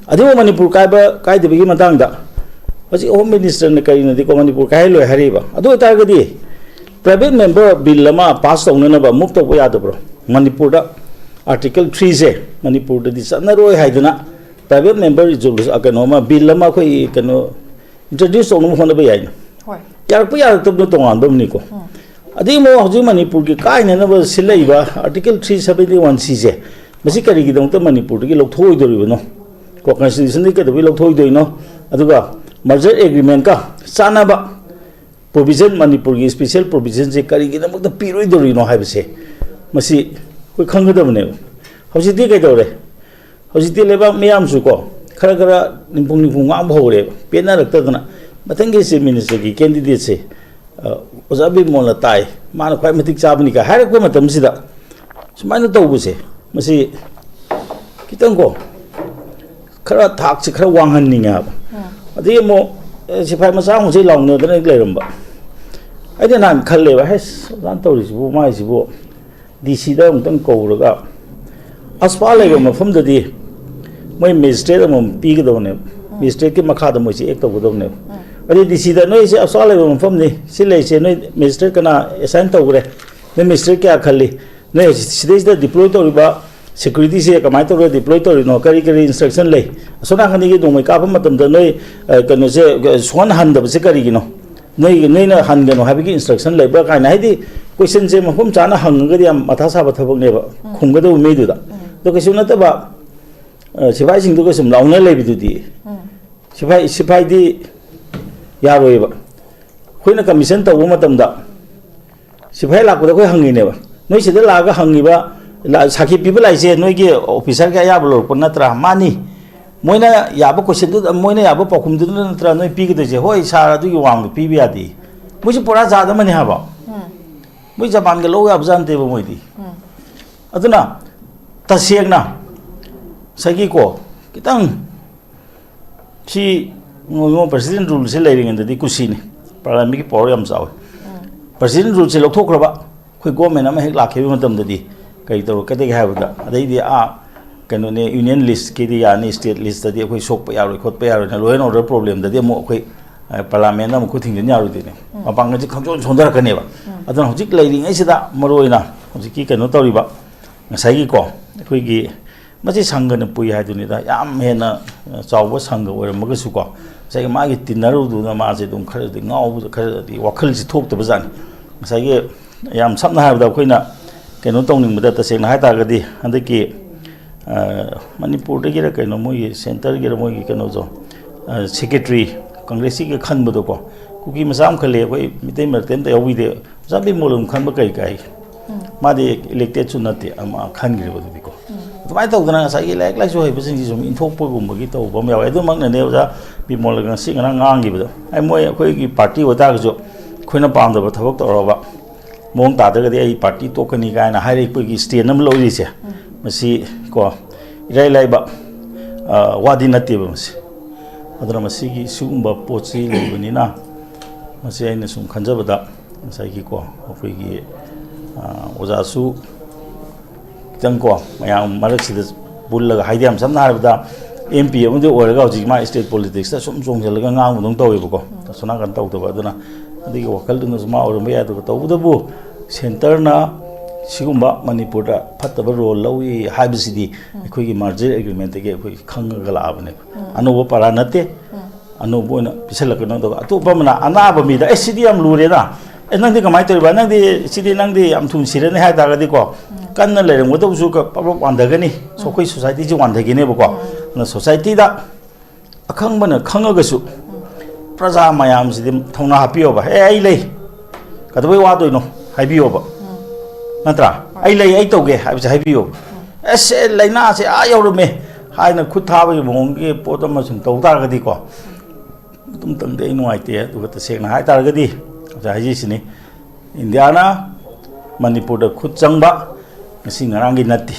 ꯑꯗꯨꯕꯨ ꯃꯅꯤꯄꯨꯔ ꯀꯥꯏꯕ ꯀꯥꯏꯗꯕꯒꯤ ꯃꯇꯥꯡꯗ ꯍꯧꯖꯤꯛ ꯍꯣꯝ ꯃꯤꯅꯤꯁꯇꯔꯅ ꯀꯔꯤꯅꯗꯤꯀꯣ ꯃꯅꯤꯄꯨꯔ ꯀꯥꯏꯍꯜꯂꯣꯏ ꯍꯥꯏꯔꯤꯕ꯫ ꯑꯗꯨ ꯑꯣꯏꯇꯥꯔꯒꯗꯤ private member bill ꯑꯃ ꯄꯥꯁ ꯇꯧꯅꯅꯕ ꯃꯨꯚ ꯇꯧꯕ ꯌꯥꯗꯕ꯭ꯔꯣ? ꯃꯅꯤꯄꯨꯔꯗ ꯑꯥꯔꯇꯤꯀꯜ ꯊ꯭ꯔꯤꯁꯦ ꯃꯅꯤꯄꯨꯔꯗꯗꯤ ꯆꯠꯅꯔꯣꯏ ꯍꯥꯏꯗꯅ private member ꯔꯤꯖꯣꯂꯨꯁꯟ ꯀꯩꯅꯣ ꯑꯃ, ꯕꯤꯜ ꯑꯃ ꯑꯩꯈꯣꯏ ꯀꯩꯅꯣ ꯏꯟꯇ꯭ꯔꯣꯗ꯭ꯌꯨꯁ ꯇꯧꯅꯕ ꯍꯣꯠꯅꯕ ꯌꯥꯏꯅ꯫ ꯍꯣꯏ꯫ ꯌꯥꯔꯛꯄ ꯌꯥꯔꯛꯇꯕꯅ ꯇꯣꯉꯥꯟꯕ ꯑꯃꯅꯤꯀꯣ꯫ ꯑꯗꯒꯤ ꯑꯃꯨꯛ ꯍꯧꯖꯤꯛ ꯃꯅꯤꯄꯨꯔꯒꯤ ꯀꯥꯏꯅꯅꯕ ꯁꯤꯜꯂꯛꯏꯕ ꯑꯥꯔꯇꯤꯀꯜ ꯊ꯭ꯔꯤ ꯁꯕꯦꯟꯇꯤ ꯋꯥꯟ ꯁꯤꯁꯦ, ꯃꯁꯤ ꯀꯔꯤꯒꯤꯗꯃꯛꯇ ꯃꯅꯤꯄꯨꯔꯗꯒꯤ ꯂꯧꯊꯣꯛꯑꯣꯏꯗꯧꯔꯤꯕꯅꯣ? ꯀꯣ, ꯀꯟꯁꯇꯤꯇ꯭ꯌꯨꯁꯟꯗꯒꯤ ꯀꯩꯗꯧꯕꯩ ꯂꯧꯊꯣꯛꯑꯣꯏꯗꯣꯏꯅꯣ? ꯑꯗꯨꯒ ꯃꯔꯖꯔ ꯑꯦꯒ꯭ꯔꯤꯃꯦꯟꯀ ꯆꯥꯟꯅꯕ ꯄ꯭ꯔꯣꯚꯤꯖꯟ, ꯃꯅꯤꯄꯨꯔꯒꯤ ꯁ꯭ꯄꯦꯁꯤꯌꯦꯜ ꯄ꯭ꯔꯣꯚꯤꯖꯟꯁꯦ ꯀꯔꯤꯒꯤꯗꯃꯛꯇ ꯄꯤꯔꯣꯏꯗꯧꯔꯤꯅꯣ ꯍꯥꯏꯕꯁꯦ, ꯃꯁꯤ ꯑꯩꯈꯣꯏ ꯈꯪꯒꯗꯕꯅꯦꯕ꯫ ꯍꯧꯖꯤꯛꯇꯤ ꯀꯩꯗꯧꯔꯦ? ꯍꯧꯖꯤꯛꯇꯤ ꯂꯩꯕꯥꯛ ꯃꯤꯌꯥꯝꯁꯨ ꯀꯣ, ꯈꯔ ꯈꯔ ꯅꯤꯡꯐꯨꯡ ꯅꯤꯡꯐꯨꯡ ꯉꯥꯡꯕ ꯍꯧꯔꯦꯕ, ꯄꯦꯟꯅꯔꯛꯇꯗꯅ꯫ ꯃꯊꯪꯒꯤ ꯆꯤꯐ ꯃꯤꯅꯤꯁꯇꯔꯒꯤ ꯀꯦꯟꯗꯤꯗꯦꯠꯁꯦ, ꯑ, ꯑꯣꯖꯥ ꯕꯤꯃꯣꯜꯅ ꯇꯥꯏ, ꯃꯥꯅ ꯈ꯭ꯋꯥꯏ ꯃꯇꯤꯛ ꯆꯥꯕꯅꯤ ꯀꯥꯏ ꯍꯥꯏꯔꯛꯄ ꯃꯇꯝꯁꯤꯗ, ꯁꯨꯃꯥꯏꯅ ꯇꯧꯕꯁꯦ, ꯃꯁꯤ ꯈꯤꯇꯪ ꯀꯣ, ꯈꯔ ꯊꯥꯛꯁꯦ ꯈꯔ ꯋꯥꯡꯍꯟꯅꯤꯡꯉꯦ ꯍꯥꯏꯕ꯫ ꯑꯗꯒꯤ ꯑꯃꯨꯛ, ꯑꯦ, ꯁꯤꯐꯥꯏ ꯃꯆꯥ ꯑꯃꯨꯛꯁꯦ ꯂꯥꯎꯅꯗꯅ ꯂꯩꯔꯝꯕ꯫ ꯑꯩꯅ ꯅꯍꯥꯟ ꯈꯜꯂꯦꯕ, "ꯍꯦꯁ, ꯑꯣꯖꯥꯅ ꯇꯧꯔꯤꯁꯤꯕꯨ, ꯃꯥꯏꯁꯤꯕꯨ ꯗꯤ ꯁꯤꯗ ꯑꯃꯨꯛꯇꯪ ꯀꯧꯔꯒ, ꯑꯁꯄꯥ ꯂꯩꯕ ꯃꯐꯝꯗꯗꯤ ꯃꯣꯏ ꯃꯦꯖꯤꯁꯇ꯭ꯔꯦꯠ ꯑꯃꯃꯝ ꯄꯤꯒꯗꯕꯅꯦꯕ, ꯃꯦꯖꯤꯁꯇ꯭ꯔꯦꯠꯀꯤ ꯃꯈꯥꯗ ꯃꯣꯏꯁꯦ ꯑꯦꯛ ꯇꯧꯒꯗꯕꯅꯦꯕ꯫ ꯑꯗꯩ ꯗꯤ ꯁꯤꯗ ꯅꯣꯏꯁꯦ ꯑꯁꯄꯥ ꯂꯩꯕ ꯃꯐꯝꯅꯤ, ꯁꯤ ꯂꯩꯁꯦ ꯅꯣꯏ ꯃꯦꯖꯤꯁꯇ꯭ꯔꯦꯠ ꯀꯅꯥ ꯑꯦꯁꯥꯏꯟ ꯇꯧꯈ꯭ꯔꯦ, ꯅꯣꯏ ꯃꯦꯖꯤꯁꯇ꯭ꯔꯦꯠ ꯀꯌꯥ ꯈꯜꯂꯤ, ꯅꯣꯏ ꯁꯤꯗꯩꯁꯤꯗ ꯗꯤꯄ꯭ꯂꯣꯏ ꯇꯧꯔꯤꯕ ꯁꯦꯀ꯭ꯌꯨꯔꯤꯇꯤꯁꯦ ꯀꯃꯥꯏꯅ ꯇꯧꯔꯒ ꯗꯤꯄ꯭ꯂꯣꯏ ꯇꯧꯔꯤꯅꯣ, ꯀꯔꯤ ꯀꯔꯤ ꯏꯟꯁꯇ꯭ꯔꯛꯁꯟ ꯂꯩ, ꯑꯁꯣꯝ ꯅꯥꯀꯟꯗꯒꯤ ꯅꯣꯡꯃꯩ ꯀꯥꯞꯄ ꯃꯇꯝꯗ ꯅꯣꯏ, ꯑ, ꯀꯩꯅꯣꯁꯦ, ꯑ, ꯁꯨꯡꯍꯟ ꯍꯟꯗꯕꯁꯦ ꯀꯔꯤꯒꯤꯅꯣ, ꯅꯣꯏ, ꯅꯣꯏꯅ ꯍꯟꯒꯅꯣ ꯍꯥꯏꯕꯒꯤ ꯏꯟꯁꯇ꯭ꯔꯛꯁꯟ ꯂꯩꯕ꯭ꯔꯥ?" ꯀꯥꯏꯅ, ꯍꯥꯏꯗꯤ ꯀꯣꯏꯁꯟꯁꯦ ꯃꯐꯝ ꯆꯥꯅ ꯍꯪꯉꯒꯗꯤ ꯌꯥꯝ ꯃꯊꯥ ꯁꯥꯕ ꯊꯕꯛꯅꯦꯕ, ꯈꯨꯝꯒꯗꯧꯕ ꯃꯤꯗꯨꯗ꯫ ꯑꯗꯣ ꯀꯩꯁꯨ ꯅꯠꯇꯕ, ꯑ, ꯁꯤꯐꯥꯏꯁꯤꯡꯗꯨꯒ ꯁꯨꯝ ꯂꯥꯎꯅ ꯂꯩꯕꯗꯨꯗꯤ, ꯁꯤꯐꯥꯏ, ꯁꯤꯐꯥꯏꯗꯤ ꯌꯥꯔꯣꯏꯕ꯫ ꯑꯩꯈꯣꯏꯅ ꯀꯃꯤꯁꯟ ꯇꯧꯕ ꯃꯇꯝꯗ ꯁꯤꯐꯥꯏ ꯂꯥꯛꯄꯗ ꯑꯩꯈꯣꯏ ꯍꯪꯉꯤꯅꯦꯕ, "ꯅꯣꯏ ꯁꯤꯗ ꯂꯥꯛꯑꯒ ꯍꯪꯉꯤꯕ, ꯂꯥ-, ꯁꯥꯈꯤ ꯄꯤꯕ ꯂꯥꯛꯏꯁꯦ ꯅꯣꯏꯒꯤ ꯑꯣꯐꯤꯁꯥꯔꯒꯤ ꯑꯌꯥꯕ ꯂꯧꯔꯛꯄ ꯅꯠꯇ꯭ꯔꯥ?" "ꯃꯥꯅꯤ꯫ ꯃꯣꯏꯅ ꯌꯥꯕ ꯀꯣꯏꯁꯟꯗꯨꯗ, ꯃꯣꯏꯅ ꯌꯥꯕ ꯄꯥꯎꯈꯨꯝꯗꯨꯗ ꯅꯠꯇ꯭ꯔꯥ ꯅꯣꯏ ꯄꯤꯒꯗꯣꯏꯁꯦ?" "ꯍꯣꯏ ꯁꯥꯔ, ꯑꯗꯨꯒꯤ ꯋꯥꯡꯃꯗ ꯄꯤꯕ ꯌꯥꯗꯦ꯫" ꯃꯣꯏꯁꯦ ꯄꯨꯔꯥ ꯖꯥꯠ ꯑꯃꯅꯤ ꯍꯥꯏꯕ꯫ ꯃꯣꯏ ꯖꯄꯥꯟꯒ ꯂꯧ ꯌꯥꯕ ꯖꯥꯠ ꯅꯠꯇꯦꯕ ꯃꯣꯏꯗꯤ꯫ ꯑꯗꯨꯅ ꯇꯁꯦꯡꯅ ꯉꯁꯥꯏꯒꯤꯀꯣ, ꯈꯤꯇꯪ ꯁꯤ ꯉꯣ-, ꯉꯣ-, ꯄ꯭ꯔꯁꯤꯗꯦꯟ ꯔꯨꯜꯁꯦ ꯂꯩꯔꯤꯉꯩꯗꯗꯤ ꯀꯨꯁꯤꯅꯤ, ꯄꯥꯔꯂꯤꯌꯥꯃꯦꯟꯒꯤ ꯄꯋꯥꯔ ꯌꯥꯝ ꯆꯥꯎꯋꯤ꯫ ꯄ꯭ꯔꯁꯤꯗꯦꯟ ꯔꯨꯜꯁꯦ ꯂꯧꯊꯣꯛꯈ꯭ꯔꯕ, ꯑꯩꯈꯣꯏ ꯒꯣꯔꯃꯦꯟ ꯑꯃ ꯍꯦꯛ ꯂꯥꯛꯈꯤꯕ ꯃꯇꯝꯗꯗꯤ ꯀꯔꯤ ꯇꯧꯔꯛꯀꯗꯒꯦ ꯍꯥꯏꯕꯗ, ꯑꯗꯩꯗꯤ ꯑꯥ ꯀꯩꯅꯣꯅꯦ, ꯌꯨꯅꯤꯌꯟ ꯂꯤꯁꯀꯤꯗꯤ ꯌꯥꯅꯤ, ꯁ꯭ꯇꯦꯠ ꯂꯤꯁꯇꯗꯤ ꯑꯩꯈꯣꯏ ꯁꯣꯛꯄ ꯌꯥꯔꯣꯏ, ꯈꯣꯠꯄ ꯌꯥꯔꯣꯏꯅ, ꯂꯣ ꯑꯦꯟ ꯑꯣꯔꯗꯔ ꯄ꯭ꯔꯣꯕ꯭ꯂꯦꯝꯗꯗꯤ ꯑꯃꯨꯛ ꯑꯩꯈꯣꯏ ꯄꯥꯔꯂꯥꯃꯦꯟꯗ ꯑꯃꯨꯛ ꯈꯨꯠ ꯊꯤꯡꯖꯤꯟ ꯌꯥꯔꯣꯏꯗꯣꯏꯅꯦ꯫ ꯃꯄꯥꯡꯒꯜꯁꯦ ꯈꯪꯁꯣꯟ ꯁꯣꯟꯊꯔꯛꯀꯅꯦꯕ꯫ ꯑꯗꯨꯅ ꯍꯧꯖꯤꯛ ꯂꯩꯔꯤꯉꯩꯁꯤꯗ ꯃꯔꯨ ꯑꯣꯏꯅ ꯍꯧꯖꯤꯛꯀꯤ ꯀꯩꯅꯣ ꯇꯧꯔꯤꯕ ꯉꯁꯥꯏꯒꯤꯀꯣ, ꯑꯩꯈꯣꯏꯒꯤ ꯃꯁꯤ ꯁꯪꯒꯅ ꯄꯨꯏ ꯍꯥꯏꯗꯨꯅꯤꯗ, ꯌꯥꯝ ꯍꯦꯟꯅ ꯆꯥꯎꯕ ꯁꯪꯒ ꯑꯣꯏꯔꯝꯃꯒꯁꯨꯀꯣ, ꯉꯁꯥꯏꯒꯤ ꯃꯥꯒꯤ ꯇꯤꯟꯅꯔꯨꯗꯨꯅ ꯃꯥꯁꯦ ꯑꯗꯨꯝ ꯈꯔꯗꯤ ꯉꯥꯎꯕ, ꯈꯔꯗꯤ ꯋꯥꯈꯜꯁꯦ ꯊꯣꯛꯇꯕ ꯖꯥꯠꯅꯤ꯫ ꯉꯁꯥꯏꯒꯤ ꯌꯥꯝ ꯁꯝꯅ ꯍꯥꯏꯔꯕꯗ ꯑꯩꯈꯣꯏꯅ ꯀꯩꯅꯣ ꯇꯧꯅꯤꯡꯕꯗ, ꯇꯁꯦꯡꯅ ꯍꯥꯏ ꯇꯥꯔꯒꯗꯤ ꯍꯟꯗꯛꯀꯤ ꯃꯅꯤꯄꯨꯔꯗꯒꯤꯔ ꯀꯩꯅꯣ, ꯃꯣꯏꯒꯤ ꯁꯦꯟꯇꯔꯒꯤꯔ, ꯃꯣꯏꯒꯤ ꯀꯩꯅꯣꯗꯣ, ꯁꯦꯀ꯭ꯔꯦꯇꯔꯤ, ꯀꯪꯒ꯭ꯔꯦꯁꯀꯤꯒ ꯈꯟꯕꯗꯣꯀꯣ, ꯀꯨꯀꯤ ꯃꯆꯥ ꯑꯃ ꯈꯜꯂꯦ, ꯑꯩꯈꯣꯏ ꯃꯤꯇꯩ ꯃꯔꯛꯇ ꯑꯝꯇ ꯌꯥꯎꯕꯤꯗꯦ, ꯃꯆꯥ ꯕꯤꯃꯣꯜ ꯑꯃ ꯈꯟꯕ ꯀꯩ ꯀꯥꯏ? ꯃꯥꯗꯤ ꯏꯂꯦꯛꯇꯦꯠꯁꯨ ꯅꯠꯇꯦ, ꯑꯃ ꯈꯟꯈ꯭ꯔꯦꯕ ꯑꯗꯨꯗꯤꯀꯣ꯫ ꯑꯗꯨꯃꯥꯏꯅ ꯇꯧꯗꯅ ꯉꯁꯥꯏꯒꯤ ꯂꯥꯏꯔꯤꯛ ꯂꯥꯏꯁꯨ ꯍꯩꯕꯁꯤꯡꯁꯤ ꯁꯨꯝ ꯏꯟꯊꯣꯛꯄꯒꯨꯝꯕꯒꯤ ꯇꯧꯕ ꯑꯃ ꯌꯥꯎꯋꯦ꯫ ꯑꯗꯨꯃꯛꯅꯅꯦ ꯑꯣꯖꯥ ꯕꯤꯃꯣꯜꯅ ꯉꯁꯤ ꯉꯔꯥꯡ ꯉꯥꯡꯈꯤꯕꯗꯣ, ꯑꯩ ꯃꯣꯏ ꯑꯩꯈꯣꯏꯒꯤ ꯄꯥꯔꯇꯤ ꯑꯣꯏꯇꯥꯔꯒꯁꯨ ꯑꯩꯈꯣꯏꯅ ꯄꯥꯝꯗꯕ ꯊꯕꯛ ꯇꯧꯔꯕ ꯃꯑꯣꯡ ꯇꯥꯗ꯭ꯔꯒꯗꯤ ꯑꯩ ꯄꯥꯔꯇꯤ ꯇꯣꯛꯀꯅꯤ ꯀꯥꯏꯅ ꯍꯥꯏꯔꯛꯄꯒꯤ ꯁ꯭ꯇꯦꯟ ꯑꯃ ꯂꯧꯔꯤꯁꯦ, ꯃꯁꯤ ꯀꯣ, ꯏꯔꯥꯏ ꯂꯥꯏꯕ ꯋꯥꯗꯤ ꯅꯠꯇꯦꯕ ꯃꯁꯤ꯫ ꯑꯗꯨꯅ ꯃꯁꯤꯒꯤ ꯁꯤꯒꯨꯝꯕ ꯄꯣꯠꯁꯤ ꯂꯩꯕꯅꯤꯅ, ꯃꯁꯤ ꯑꯩꯅ ꯁꯨꯝ ꯈꯟꯖꯕꯗ ꯉꯁꯥꯏꯒꯤꯀꯣ, ꯑꯩꯈꯣꯏꯒꯤ ꯑꯣꯖꯥꯁꯨ ꯈꯤꯇꯪ ꯀꯣ, ꯃꯌꯥꯝ ꯃꯔꯛꯁꯤꯗ ꯄꯨꯜꯂꯒ, ꯍꯥꯏꯗꯤ ꯌꯥꯝ ꯁꯝꯅ ꯍꯥꯏꯔꯕꯗ ꯑꯦꯝ ꯄꯤ ꯑꯃꯗꯤ ꯑꯣꯏꯔꯒ ꯍꯧꯖꯤꯛ ꯃꯥ ꯁ꯭ꯇꯦꯠ ꯄꯣꯂꯤꯇꯤꯛꯁꯇ ꯁꯨꯝ ꯆꯣꯡꯁꯤꯜꯂꯒ ꯉꯥꯡꯕꯗꯧ ꯇꯧꯋꯦꯕꯀꯣ, ꯑꯁꯣꯝ ꯅꯥꯀꯟ ꯇꯧꯗꯕ꯫ ꯑꯗꯨꯅ ꯑꯗꯨꯒꯤ ꯋꯥꯈꯜꯗꯨꯅꯁꯨ ꯃꯥ ꯑꯣꯏꯔꯝꯕ ꯌꯥꯏ꯫ ꯑꯗꯨꯒ ꯇꯧꯕꯇꯕꯨ ꯁꯦꯟꯇꯔꯅ ꯁꯤꯒꯨꯝꯕ ꯃꯅꯤꯄꯨꯔꯗ ꯐꯠꯇꯕ ꯔꯣꯜ ꯂꯧꯏ ꯍꯥꯏꯕꯁꯤꯗꯤ ꯑꯩꯈꯣꯏꯒꯤ ꯃꯥꯔꯖꯔ ꯑꯦꯒ꯭ꯔꯤꯃꯦꯟꯇꯒꯤ ꯑꯩꯈꯣꯏ ꯈꯪꯉꯒ ꯂꯥꯛꯑꯕꯅꯦꯕ꯫ ꯑꯅꯧꯕ ꯄꯔꯥ ꯅꯠꯇꯦ꯫ ꯑꯅꯧꯕ ꯑꯣꯏꯅ ꯄꯤꯁꯜꯂꯛꯀꯅꯣ꯫ ꯑꯗꯨꯒ ꯑꯇꯣꯞꯄ ꯑꯃꯅ ꯑꯅꯥꯕ ꯃꯤꯗ, "ꯑꯦ, ꯁꯤꯗꯤ ꯌꯥꯝ ꯂꯨꯔꯦꯅ, ꯑꯦ, ꯅꯪꯗꯤ ꯀꯃꯥꯏꯅ ꯇꯧꯔꯤꯕ? ꯅꯪꯗꯤ ꯁꯤꯗꯤ, ꯅꯪꯗꯤ ꯌꯥꯝ ꯊꯨꯅ ꯁꯤꯔꯅꯤ" ꯍꯥꯏ ꯇꯥꯔꯒꯗꯤꯀꯣ, ꯀꯟꯅ ꯂꯩꯔꯝꯒꯗꯧꯕꯁꯨ ꯄꯞ ꯄꯞ ꯋꯥꯟꯊꯒꯅꯤ꯫ ꯑꯩꯈꯣꯏ ꯁꯣꯁꯥꯏꯇꯤꯁꯤ ꯋꯥꯟꯊꯈꯤꯅꯦꯕꯀꯣ꯫ ꯑꯗꯨꯅ ꯁꯣꯁꯥꯏꯇꯤꯗ ꯑꯈꯪꯕꯅ ꯈꯪꯉꯒꯁꯨ ꯄ꯭ꯔꯖꯥ ꯃꯌꯥꯝꯁꯤꯗꯤ ꯊꯧꯅꯥ ꯍꯥꯞꯄꯤꯌꯣꯕ꯫ "ꯑꯦ, ꯑꯩ ꯂꯩ, ꯀꯩꯗꯧꯕꯩ ꯋꯥꯗꯣꯏꯅꯣ?" ꯍꯥꯏꯕꯤꯌꯣꯕ꯫ ꯅꯠꯇ꯭ꯔꯥ? "ꯑꯩ ꯂꯩ, ꯑꯩ ꯇꯧꯒꯦ" ꯍꯥꯏꯕꯁꯦ ꯍꯥꯏꯕꯤꯌꯣꯕ꯫ "ꯑꯁ, ꯑꯦ, ꯂꯥꯏꯅꯥꯁꯦ ꯑꯥ ꯌꯧꯔꯝꯃꯦ" ꯍꯥꯏꯅ ꯈꯨꯠ ꯊꯥꯕꯒꯤ ꯃꯑꯣꯡꯒꯤ ꯄꯣꯠ ꯑꯃ ꯁꯨꯝ ꯇꯧ ꯇꯥꯔꯒꯗꯤꯀꯣ, ꯑꯗꯨꯝꯇꯪꯗꯤ ꯑꯩ ꯅꯨꯡꯉꯥꯏꯇꯦ꯫ ꯑꯗꯨꯒ ꯇꯁꯦꯡꯅ ꯍꯥꯏ ꯇꯥꯔꯒꯗꯤ ꯑꯣꯖꯥ ꯍꯥꯏꯖꯔꯤꯁꯤꯅꯤ, ꯏꯟꯗꯤꯌꯥꯅ ꯃꯅꯤꯄꯨꯔꯗ ꯈꯨꯠ ꯆꯪꯕ ꯉꯁꯤ ꯉꯔꯥꯡꯒꯤ ꯅꯠꯇꯦ꯫